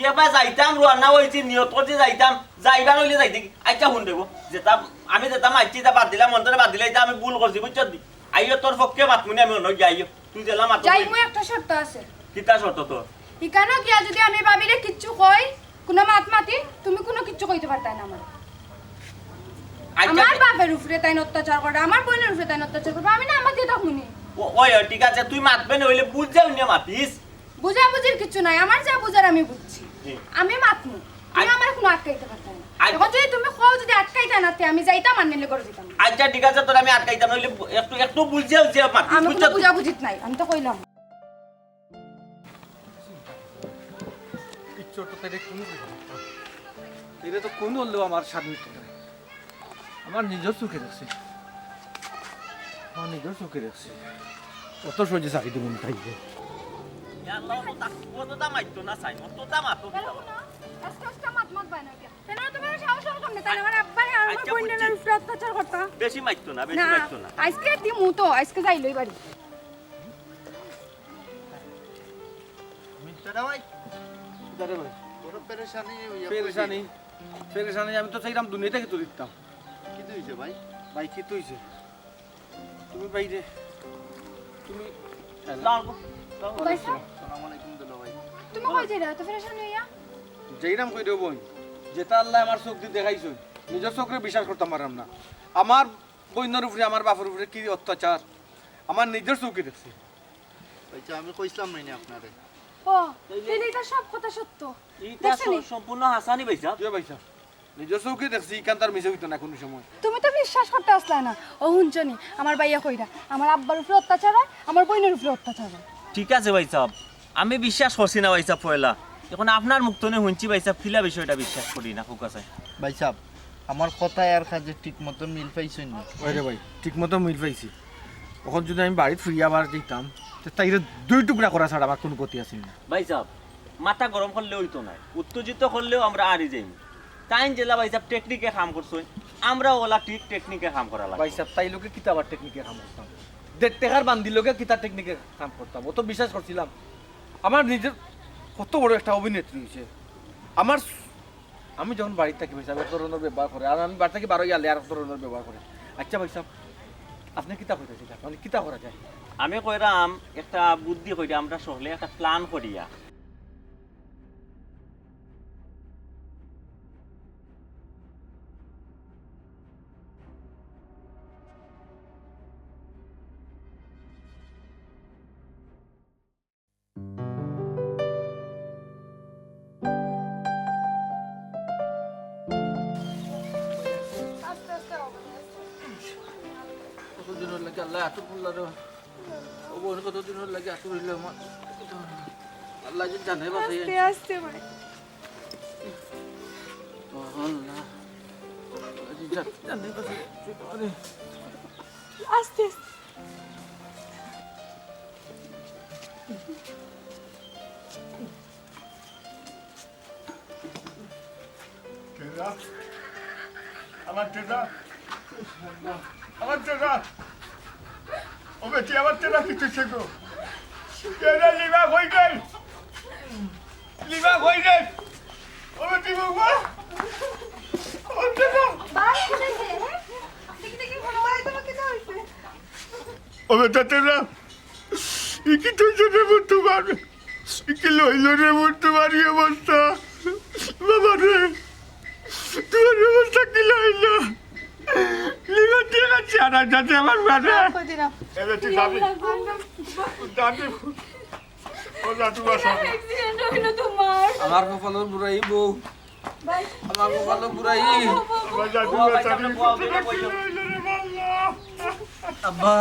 এবার যাইতাম, রওয়ানা অইছি, নিয়ত করছি যাইতাম, যাইবার অইলে যাইতে কি? আচ্ছা, হুন দেবো, যেটা আমি যেটা মারছি, ইটা বাদ দিলাম, অন্তরে বাদ দিলে, ইটা আমি ভুল করছি, বুঝছো নি? আইও, তোর পক্ষে মাতমুনি আমি অন্য গিয়া, আইও, তুই যেলা মাত। যাইমু, একটা শর্ত আছে। কিতা শর্ত তোর? ইখানো গিয়া যদি আমি ভাবিরে কিচ্ছু কই, কুনু মাত মাতি, তুমি কুনু কিচ্ছু কইতে পারতায় না আমারে। আচ্ছা, আমার বাপের উপরে তাইন অত্যাচার করে, আমার বইনর উপরে তাইন অত্যাচার করে, আমি না আমার দিয়ে তখন ও, ওই, ওই, ঠিক আছে, তুই মাতবে না, অইলে বুঝাইয়া মাতিস। বুঝাবুঝির কিচ্ছু নাই, আমার যা বুঝার আমি বুঝছি। জি। আমি মাতমু। তুমি আই- আমারে কুনু আটকাইতে পারতায় না। আই- অখন যদি তুমি কও যদি আটকাইতায় না, তে আমি যাইতাম আর নাইলে ঘরো যাইতাম না। আচ্ছা, ঠিক আছে, তোর আমি আটকাইতাম না, অইলে একটু, একটু বুঝাইয়া মাতিস, আমি বুঝছো কুনু তো? বুঝাবুঝিত নাই, আমি তো কইলাম। কিচ্ছু তো তাইলে কুনু বুঝাবুঝি নাই। এরে তো কুনু অইলেও আমার স্বামী তো নাই। আমার নিজর চউখে দেখছি। আমার নিজর চউখে দেখছি। অত সহজে ছাড়ি দিমু না তাইরে। ইয়া আল্লাহ, অততা, অততা মারতো না, সাইন, অততা মারতো না। আস্তে আস্তে মাত মাত বায় না কিয়া? তাইন অত বড় সাহস অর কেমনে? তাইন আমার আব্বারে আর আমার আচ্ছা, বইনর বুঝছি। উপরে অত্যাচার করতা। বেশি মারতো না, বেশি না, মারতো না। আইজকে দিমু তো, আইজকে যাইলই বাড়ি। দাদা ভাই। দাদা ভাই। বড় পেরেশানি অইয়া পেরেশানি। পেরেশানি, আমি তো চাইরাম দুনিয়া থাকি তুলি দিতাম। কিতা অইছে ভাই? ভাই, কিতা অইছে? তুমি বাইরে, তুমি আসসালামু আলাইকুম। ওয়ালাইকুম আসসালাম। আসসালামু আলাইকুম দুলা ভাই। তুমি কই যাইরায় অত পেরেশানি অইয়া? যাইরাম কই রে বইন? যেটা আল্লায় আমার চউখ দি দেখাইছইন, নিজর চউখরে বিশ্বাস করতাম পাররাম না। আমার বইনর উপরে, আমার বাপর উপরে কি অত্যাচার, আমার নিজর চউখে দেখছি। আচ্ছা, আমি কইছিলাম নায়নি আপনারে? ও, তাইলে ইটা সব কথা সত্য। ইটা দেখছনি? স-, সম্পূর্ণ হাসানি ভাইসাব। জি ভাইসাব, নিজর চউখে দেখছি, ইখান তার মিছা অইতো না কুনু সময়। তুমি তো বিশ্বাস করতে আসলায় না। ও হুনছনি, আমার ভাইয়ে কইরা, আমার আব্বার উপরে অত্যাচার অয়, আমার বইনর উপরে অত্যাচার অয়। ঠিক আছে ভাইসাব, আমি বিশ্বাস করছি না ভাইসাব পয়লা। এখন আপনার মুখ তনে হুনছি ভাইসাব, কিলা বিষয়টা বিশ্বাস করি না, কউক্কা চাই। ভাইসাব, আমার কথায় আর কাজে ঠিক মতো মিল পাইছইন নি? ওই রে ভাই, ঠিক মতো মিল পাইছি। অখন যুদি আমি বাড়িত ফিরিয়া আবার যাইতাম, তে তাইরে দুই টুকরা করা ছাড়া আমার কুনু গতি আছিল না। ভাইসাব, মাথা গরম করলে অইতো নায়, উত্তেজিত করলেও আমরা আরি যাইমু। তাইন যেলা ভাইসাব টেকনিকে কাম করছইন, আমরাও অলা ঠিক টেকনিকে কাম করা লাগবো। ভাইসাব, তাইন লগে কিতা আবার টেকনিকে কাম করতাম? দেড় টেকার বান্দির লগে কিতা টেকনিকে কাম করতাম? অত বিশ্বাস করছিলাম। আমার নিজের কত বড় একটা অভিনেত্রী অইছে। আমার, আমি যখন বাড়িত থাকি ভাইসাব, এক ধরনর ব্যবহার করে, আর আমি বাড়ি থাকি বারইয়া আইলে আর এক ধরনর ব্যবহার করে। আইচ্ছা ভাইসাব, আপনে কিতা কইতাছিলা? মানে কিতা করা যায়? আমি কইরাম, একটা বুদ্ধি করি, আমরা সকলে একটা plan করিয়া। কতদিনর লাগি আল্লাহ আতুর করলা রে। ও বোন, কতদিনর লাগি আতুর অইলো আমার। আল্লাহ যে জানে বাঁচাই আস্তে আনছে। আস্তে ভাই। ও আল্লাহ। আল্লাহ যে জানে বাঁচাই আনছে। আস্তে আস্তে। টেরা, আমার টেরা, আমার টেরা, ও বেটি, আমার টেরা কিতা অইছে গো? টেরা, লিমা কই রে? লিমা কই রে? ও বেটি, বাবা, আমার টেরা। ভাই, কি হইছে? হ্যাঁ? আপনি কি দেখে মনে হয় তোমার কিছু হইছে? ও বেটা টেরা, ই কিতা অইছে রে বন্ধু আমার? ই কিলা অইলো রে বন্ধু আমার ই অবস্থা? বাবা রে, তোমার অবস্থা কিলা অইলো? লিভার দিয়ে না চেহারা যাতে আমার বাবা। কই দিলাম? এ বেটি, দাদি, দাদি, ও দাদু বাসা। Accident হইলো তোমার। আমার কপালর বুড়াই বউ। ভাই, আমার কপালর বুড়াই। ও দাদু বাসা। আব্বা,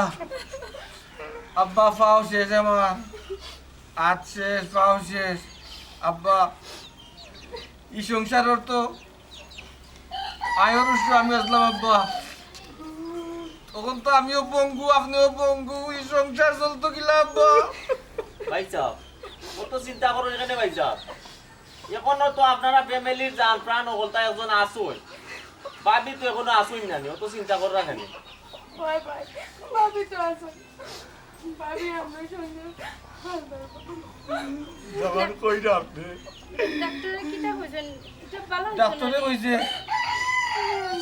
আব্বা, পাও শেষ আমার, হাত শেষ, পাও শেষ। আব্বা, ই সংসারর তো আয়র উৎস আমি আছলাম আব্বা। তখন তো আমিও পঙ্গু, আপনিও পঙ্গু, ই সংসার চলতো কিলা আব্বা? ভাইসাব, অত চিন্তা করইন কেনে ভাইসাব? এখনো তো আপনারা family-র জান প্রাণ অকলতা একজন আছইন, ভাবি তো এখনো আছইন না নি, অত চিন্তা কররা কেনে? ভাই, ভাই, ভাবি তো আছইন। ভাবি, আমরা সঙ্গে যখন কইরা আপনি। ডাক্তারে কিতা কইছেন? এটা ভালো হইছে না? ডাক্তারে কইছে,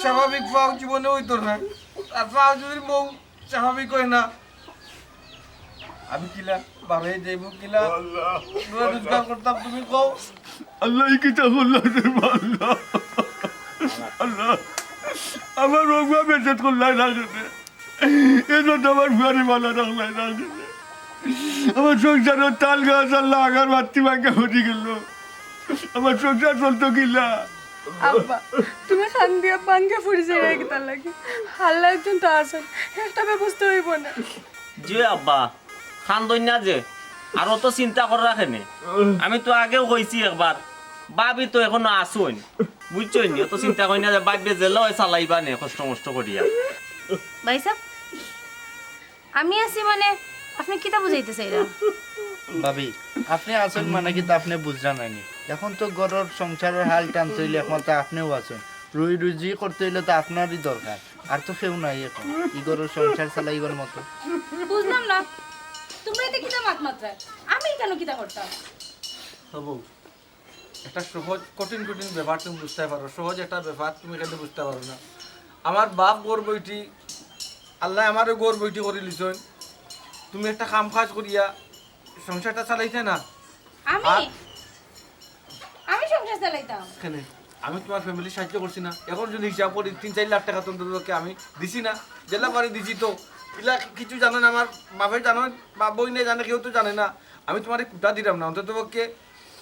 স্বাভাবিক পাও জীবনে অইতো না। আর পাও যদি বউ স্বাভাবিক অয় না, আমি কিলা বারইয়া যাইমু কিলা? আল্লাহ। রোজগার করতাম, তুমি কও। আল্লাহ, ই কিতা করলা রে আল্লাহ? আল্লাহ, আমার বউরে বেইজ্জত করলা না কেনে? এ তো আমার ফুয়ারে ভালা রাখলা না কেনে? আমার সংসারর তাল গাছ আল্লাহ আগার বাত্তি ভাঙ্গা পড়ি গেল। আমার সংসার চলতো কিলা? আব্বা, তুমি কান্দিয়া ভাঙ্গা পড়ি যাইরায় কিতার লাগি? আল্লাহ একজন তো আছইন, একটা ব্যবস্থা অইবো না। জি আব্বা, কান্দইন না যে, আর অত চিন্তা কররা কেনে? আমি তো আগেও কইছি একবার, ভাবি তো এখনো আছইন, বুঝছইন নি? অত চিন্তা করইন না যে, ভাবিয়ে যেলা অয় চালাইবা নে কষ্ট মষ্ট করিয়া। ভাইসাব, আমি আছি মানে, আপনে কিতা বুঝাইতা চাইরা? ভাবি, আপনে আছইন মানে কিতা আপনে বুঝরা নায় নি? এখন তো ঘরর সংসারর হাল টানতে অইলে একমাত্র আপনেউ আছইন। রুই রুজি করতে অইলে তো আপনারই দরকার। আর তো কেউ নাই এখন। ই ঘরর সংসার চালাইবার মতো। বুঝলাম না, তুমরা ইতা কিতা মাত মাতরায়? আমি কেনে কিতা করতাম? হবো। একটা সহজ, কঠিন কঠিন ব্যাপার তুমি বুঝতায় পারো, সহজ একটা ব্যাপার তুমি কেনে বুঝতায় পারো না? আমার বাপ ঘর বইটি, আল্লায় আমারে ঘর বইটি করিলিছইন, তুমি একটা কাম কাজ করিয়া সংসারটা চালাইতায় না? আমি? আর আমি সংসার চালাইতাম? কেনে? আমি তুমার family-র সাহায্য করছি না? এখন যদি হিসাব করি, তিন চাইর লাখ টেকা তো অন্তত পক্ষে আমি দিছি না? যেলা পারি দিছি তো। ইলা কিছু জানে না, আমার বাপে জানে, বাপ বইনে জানে, কেউ তো জানে না। আমি তুমারে কুটা দিরাম না, অন্তত পক্ষে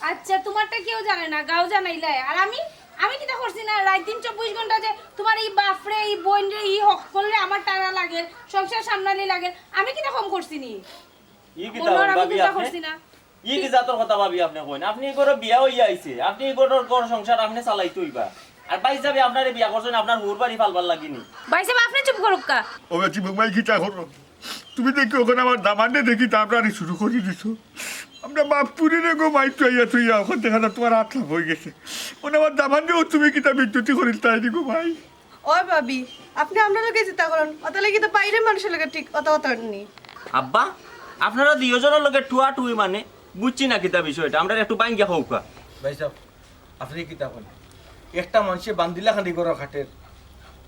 আচ্ছা, তুমারটা কেউ জানে না, গাঁও জানাইলায়। আর আমি, আমি কিতা করছি না? রাইত দিন চব্বিশ ঘন্টা যে তুমার ই বাপরে, ই বইনরে, ই হক্কলরে আমার টানা লাগের, সংসার সামলানি লাগের, আমি কিতা কম করছি নি? ই কিতা মনে হয় আমি ভাবি কিতা আপনে? করছি না। ই কি জাতর কথা ভাবি আপনে কইন? আপনে ই ঘরো বিয়া অইয়া আইছে, আপনে ই ঘরর ঘর সংসার আপনে চালাইতে অইবা। আর ভাইসাবে আপনারে বিয়া করছইন আপনার হউর বাড়ি ফালবার লাগি নি। ভাইসাব, আপনে চুপ করউক্কা। ও বেটি বৌমাই কিতা করো? তুমি দেখি অখন আমার দামান্দরে দেখি তা আমরারে শুরু করি দিছো। আমরা বাপ পুড়ি রে গো মাই তুইয়া তুইয়া অখন দেখা না তুমার আত লাভ অইগেছে। অখন আমার দামান্দরে তুমি কিতা বিদ্যুতি করিল তাই নি গো ভাই। ওই ভাবি, আপনে আমরার লগে যেতা করইন, অতার লাগি তো বাইরের মানষর লগে ঠিক অতা অতা নি। আব্বা, আপনারা দুইওজনর লগে টুয়া টুই মানে বুঝছি না কিতা বিষয়টা, আমরারে একটু ভাঙ্গিয়া কউক্কা। ভাইসাব, আপনে কিতা কইন? একটা মানষে বান্দিলা খানি ঘরো খাটের,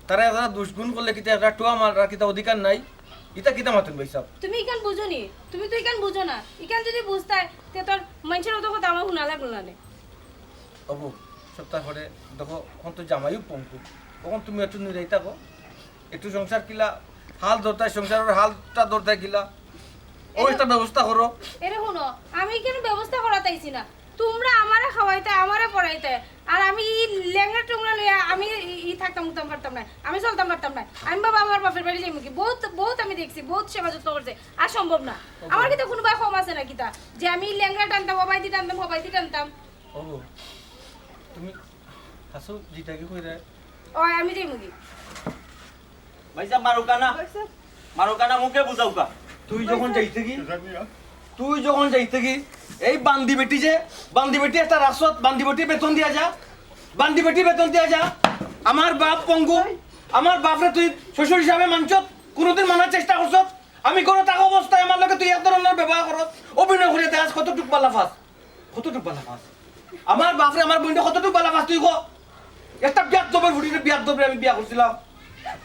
তারা এরা দুষগুণ করলে কিতা একটা টুয়া মারার কিতা অধিকার নাই? ইতা কিতা মাতইন ভাইসাব? তুমি ইখান বুঝো নি? তুমি তো ইখান বুঝো না। ইখান যুদি বুঝতায়, তে তো মানষর অত কথা আমার হুনা লাগলো না নে। অবু, সপ্তাহ পরে দেখো, অখন তো জামাইও পঙ্গু, অখন তুমি একটু নিরাই থাকো, একটু সংসার কিলা হাল ধরতায়, সংসারর হালটা ধরতায় কিলা, ও এরে একটা ব্যবস্থা করো। এরে হুনো, আমি ইখান ব্যবস্থা করাত আইছি না। তুমরা আমারে খাওয়াইতায়, আমারে পড়াইতায়, আর আমি ই লেংড়া টুংরা লইয়া আমি ই, ই থাকতাম উঠতাম পারতাম নায়, আমি চলতাম পারতাম নায়। আমি বাবা আমার বাপর বাড়ি যাইমুগি, বউত, বউত আমি দেখছি, বউত সেবা যত্ন করছে, আর সম্ভব না। আমার কিতা কুনু বায় কম আছে না কিতা, যে আমি লেংড়া টানতাম, হবাইদি টানতাম, হবাইদি টানতাম? ও, তুমি হাসো যেটা কি কইরা? ওই, আমি যাইমুগি। ভাইসাব, মারউক্কা না। ভাইসাব। মারউক্কা না, মুখে বুঝাউক্কা। তুই যখন যাইতে কি? তুই যখন যাইতে কি? এই বান্দি বেটি যে, বান্দি বেটি একটা রাসত, বান্দি বেটি বেতন দিয়া যা। বান্দি বেটি বেতন দিয়া যা। আমার বাপ পঙ্গু, আমার বাপরে তুই শ্বশুর হিসাবে মানছত, কুনুদিন মানার চেষ্টা করছত? আমি ঘরো থাকা অবস্থায় আমার লগে তুই এক ধরনর ব্যবহার করস, অভিনয় করিয়া দেখাস কতটুক বালা পাস। কতটুক বালা পাস? আমার বাপরে আমার বইনরে কতটুক বালা পাস তুই ক? একটা বিয়াদ্দপর ফুড়িরে বিয়াদ্দপরে আমি বিয়া করছিলাম।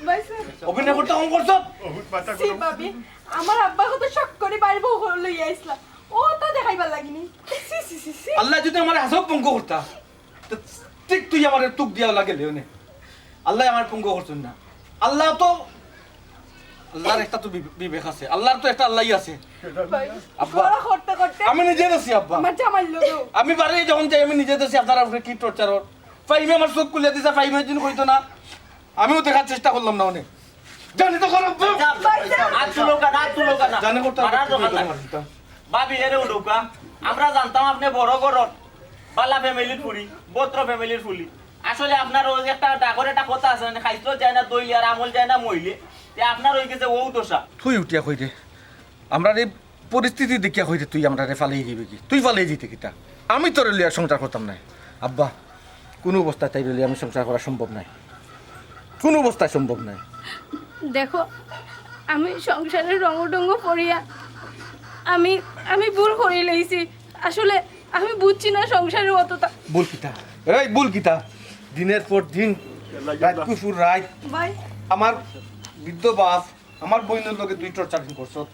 ভাইসাব। অভিনয় করতে কম করছত? বহুত মাথা ছি গরম। ভাবি, আমার আব্বা কত শখ করি বাড়ি বউ করে লইয়া আইছলা। ও তা দেখাইবার লাগি নি। ছি, ছি, ছি, ছি। আল্লায় যুদি আমারে হাছাউ পঙ্গু করতা, তো ঠিক তুই আমারে তুক দিয়া অলা গেলে অনে। আল্লায় আমারে পঙ্গু করছইন না। আল্লাহ তো, আল্লাহর একটা তো বিবে-, বিবেক আছে। আল্লাহর তো একটা আল্লাহই আছে। ভাই, আব্বা, বড় করতে করতে আমি নিজে দেখছি আব্বা। আমার জামাই লগে। আমি বাড়ি যখন যাই আমি নিজে দেখছি আপনারা উপরে কি torture অর। ফাহিমে আমার চোখ খুলিয়া দিছে, ফাহিমে দিন কইতো না। আমিও দেখার চেষ্টা করলাম না অনে। জানি তো করো। ভাই, যা। আত তুলউক্কা না, আত তুলউক্কা না। জানে করতে মারার দরকার নাই। ভাবি, এরে উঠউক্কা। আমরা জানতাম আপনে বড় ঘরর, বালা family-র ফুড়ি, ভদ্র family-র ফুড়ি। আসলে আপনার ওই একটা ডাকর একটা কথা আছে না, খাইছলত যায় না দইলে আর আমল যায় না মইলে। তে আপনার অইগেছে অউ দশা। তুই উঠিয়া কই রে, আমরার এই পরিস্থিতি দেখিয়া কই রে, তুই আমরারে ফালাই দিবে কি? তুই ফালাই দিতে কিতা? আমি তোরে লইয়া সংসার করতাম নায় আব্বা। কুনু অবস্থায় তাইরে লইয়া আমি সংসার করা সম্ভব নায়, কুনু অবস্থায় সম্ভব নায়। দেখো, আমি সংসারর রঙ ঢঙ পড়িয়া আমি, আমি ভুল করি লাইছি। আসলে আমি বুঝছি না সংসারর অততা। ভুল কিতা? এই ভুল কিতা? দিনের পর দিন, রাইত কুফুর রাইত, ভাই। আমার বৃদ্ধ বাপ, আমার বইনর লগে তুই torturing করছত।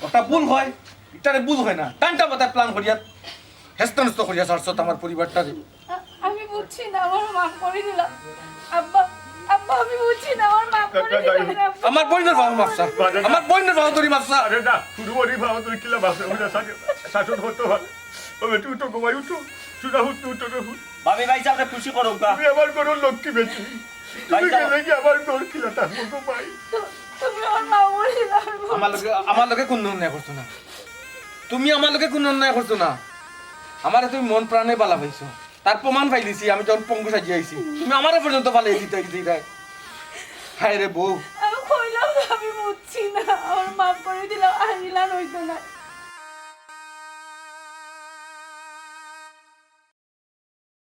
অটা ভুল অয়, ইটারে ভুল অয় না। টান্টা মাথায় plan করিয়া হেস্তনেস্ত করিয়া ছাড়ছত আমার পরিবারটারে। আ-, আমি বুঝছি না, আমারে মাফ করি দিলাও। আব্বা, আব্বা, আমি বুঝছি না, আমারে মাফ করি দিলাও। আব্বা। আমার বইনর বাবা মাফ চা। আমার বইনর বাবা ধরি মাফ চা। আরে না, হুরু বাড়ি বাবা ধরি কিলা মাফ চা? ওটা শাসন, শাসন করতে পারে। ও বেটি, উঠো গো ভাই, উঠো। সুজা উঠো, উঠো, উঠো। ভাবি ভাইসাবরে খুশি করউক্কা। তুমি আমার ঘরর লক্ষ্মী বেটি। তুমি ভাইসাব। গেলে কি আমার ঘর কিলা থাকবো গো ভাই? তু-, তুমি আমার মা বলি না। আমার লগে, আমার লগে কুনু অন্যায় করছো না। তুমি আমার লগে কুনু অন্যায় করছো না। আমারে তুমি মন প্রাণে বালা পাইছো। তার প্রমাণ পাই দিছি, আমি যখন পঙ্গু সাজিয়া আইছি, তুমি আমারে পর্যন্ত ফালাই দিতে, দিতে। হায় রে বউ। আমি কইলাম তো আমি বুঝছি না, আমারে মাফ করি দিলাও, আর ইলান অইতো না।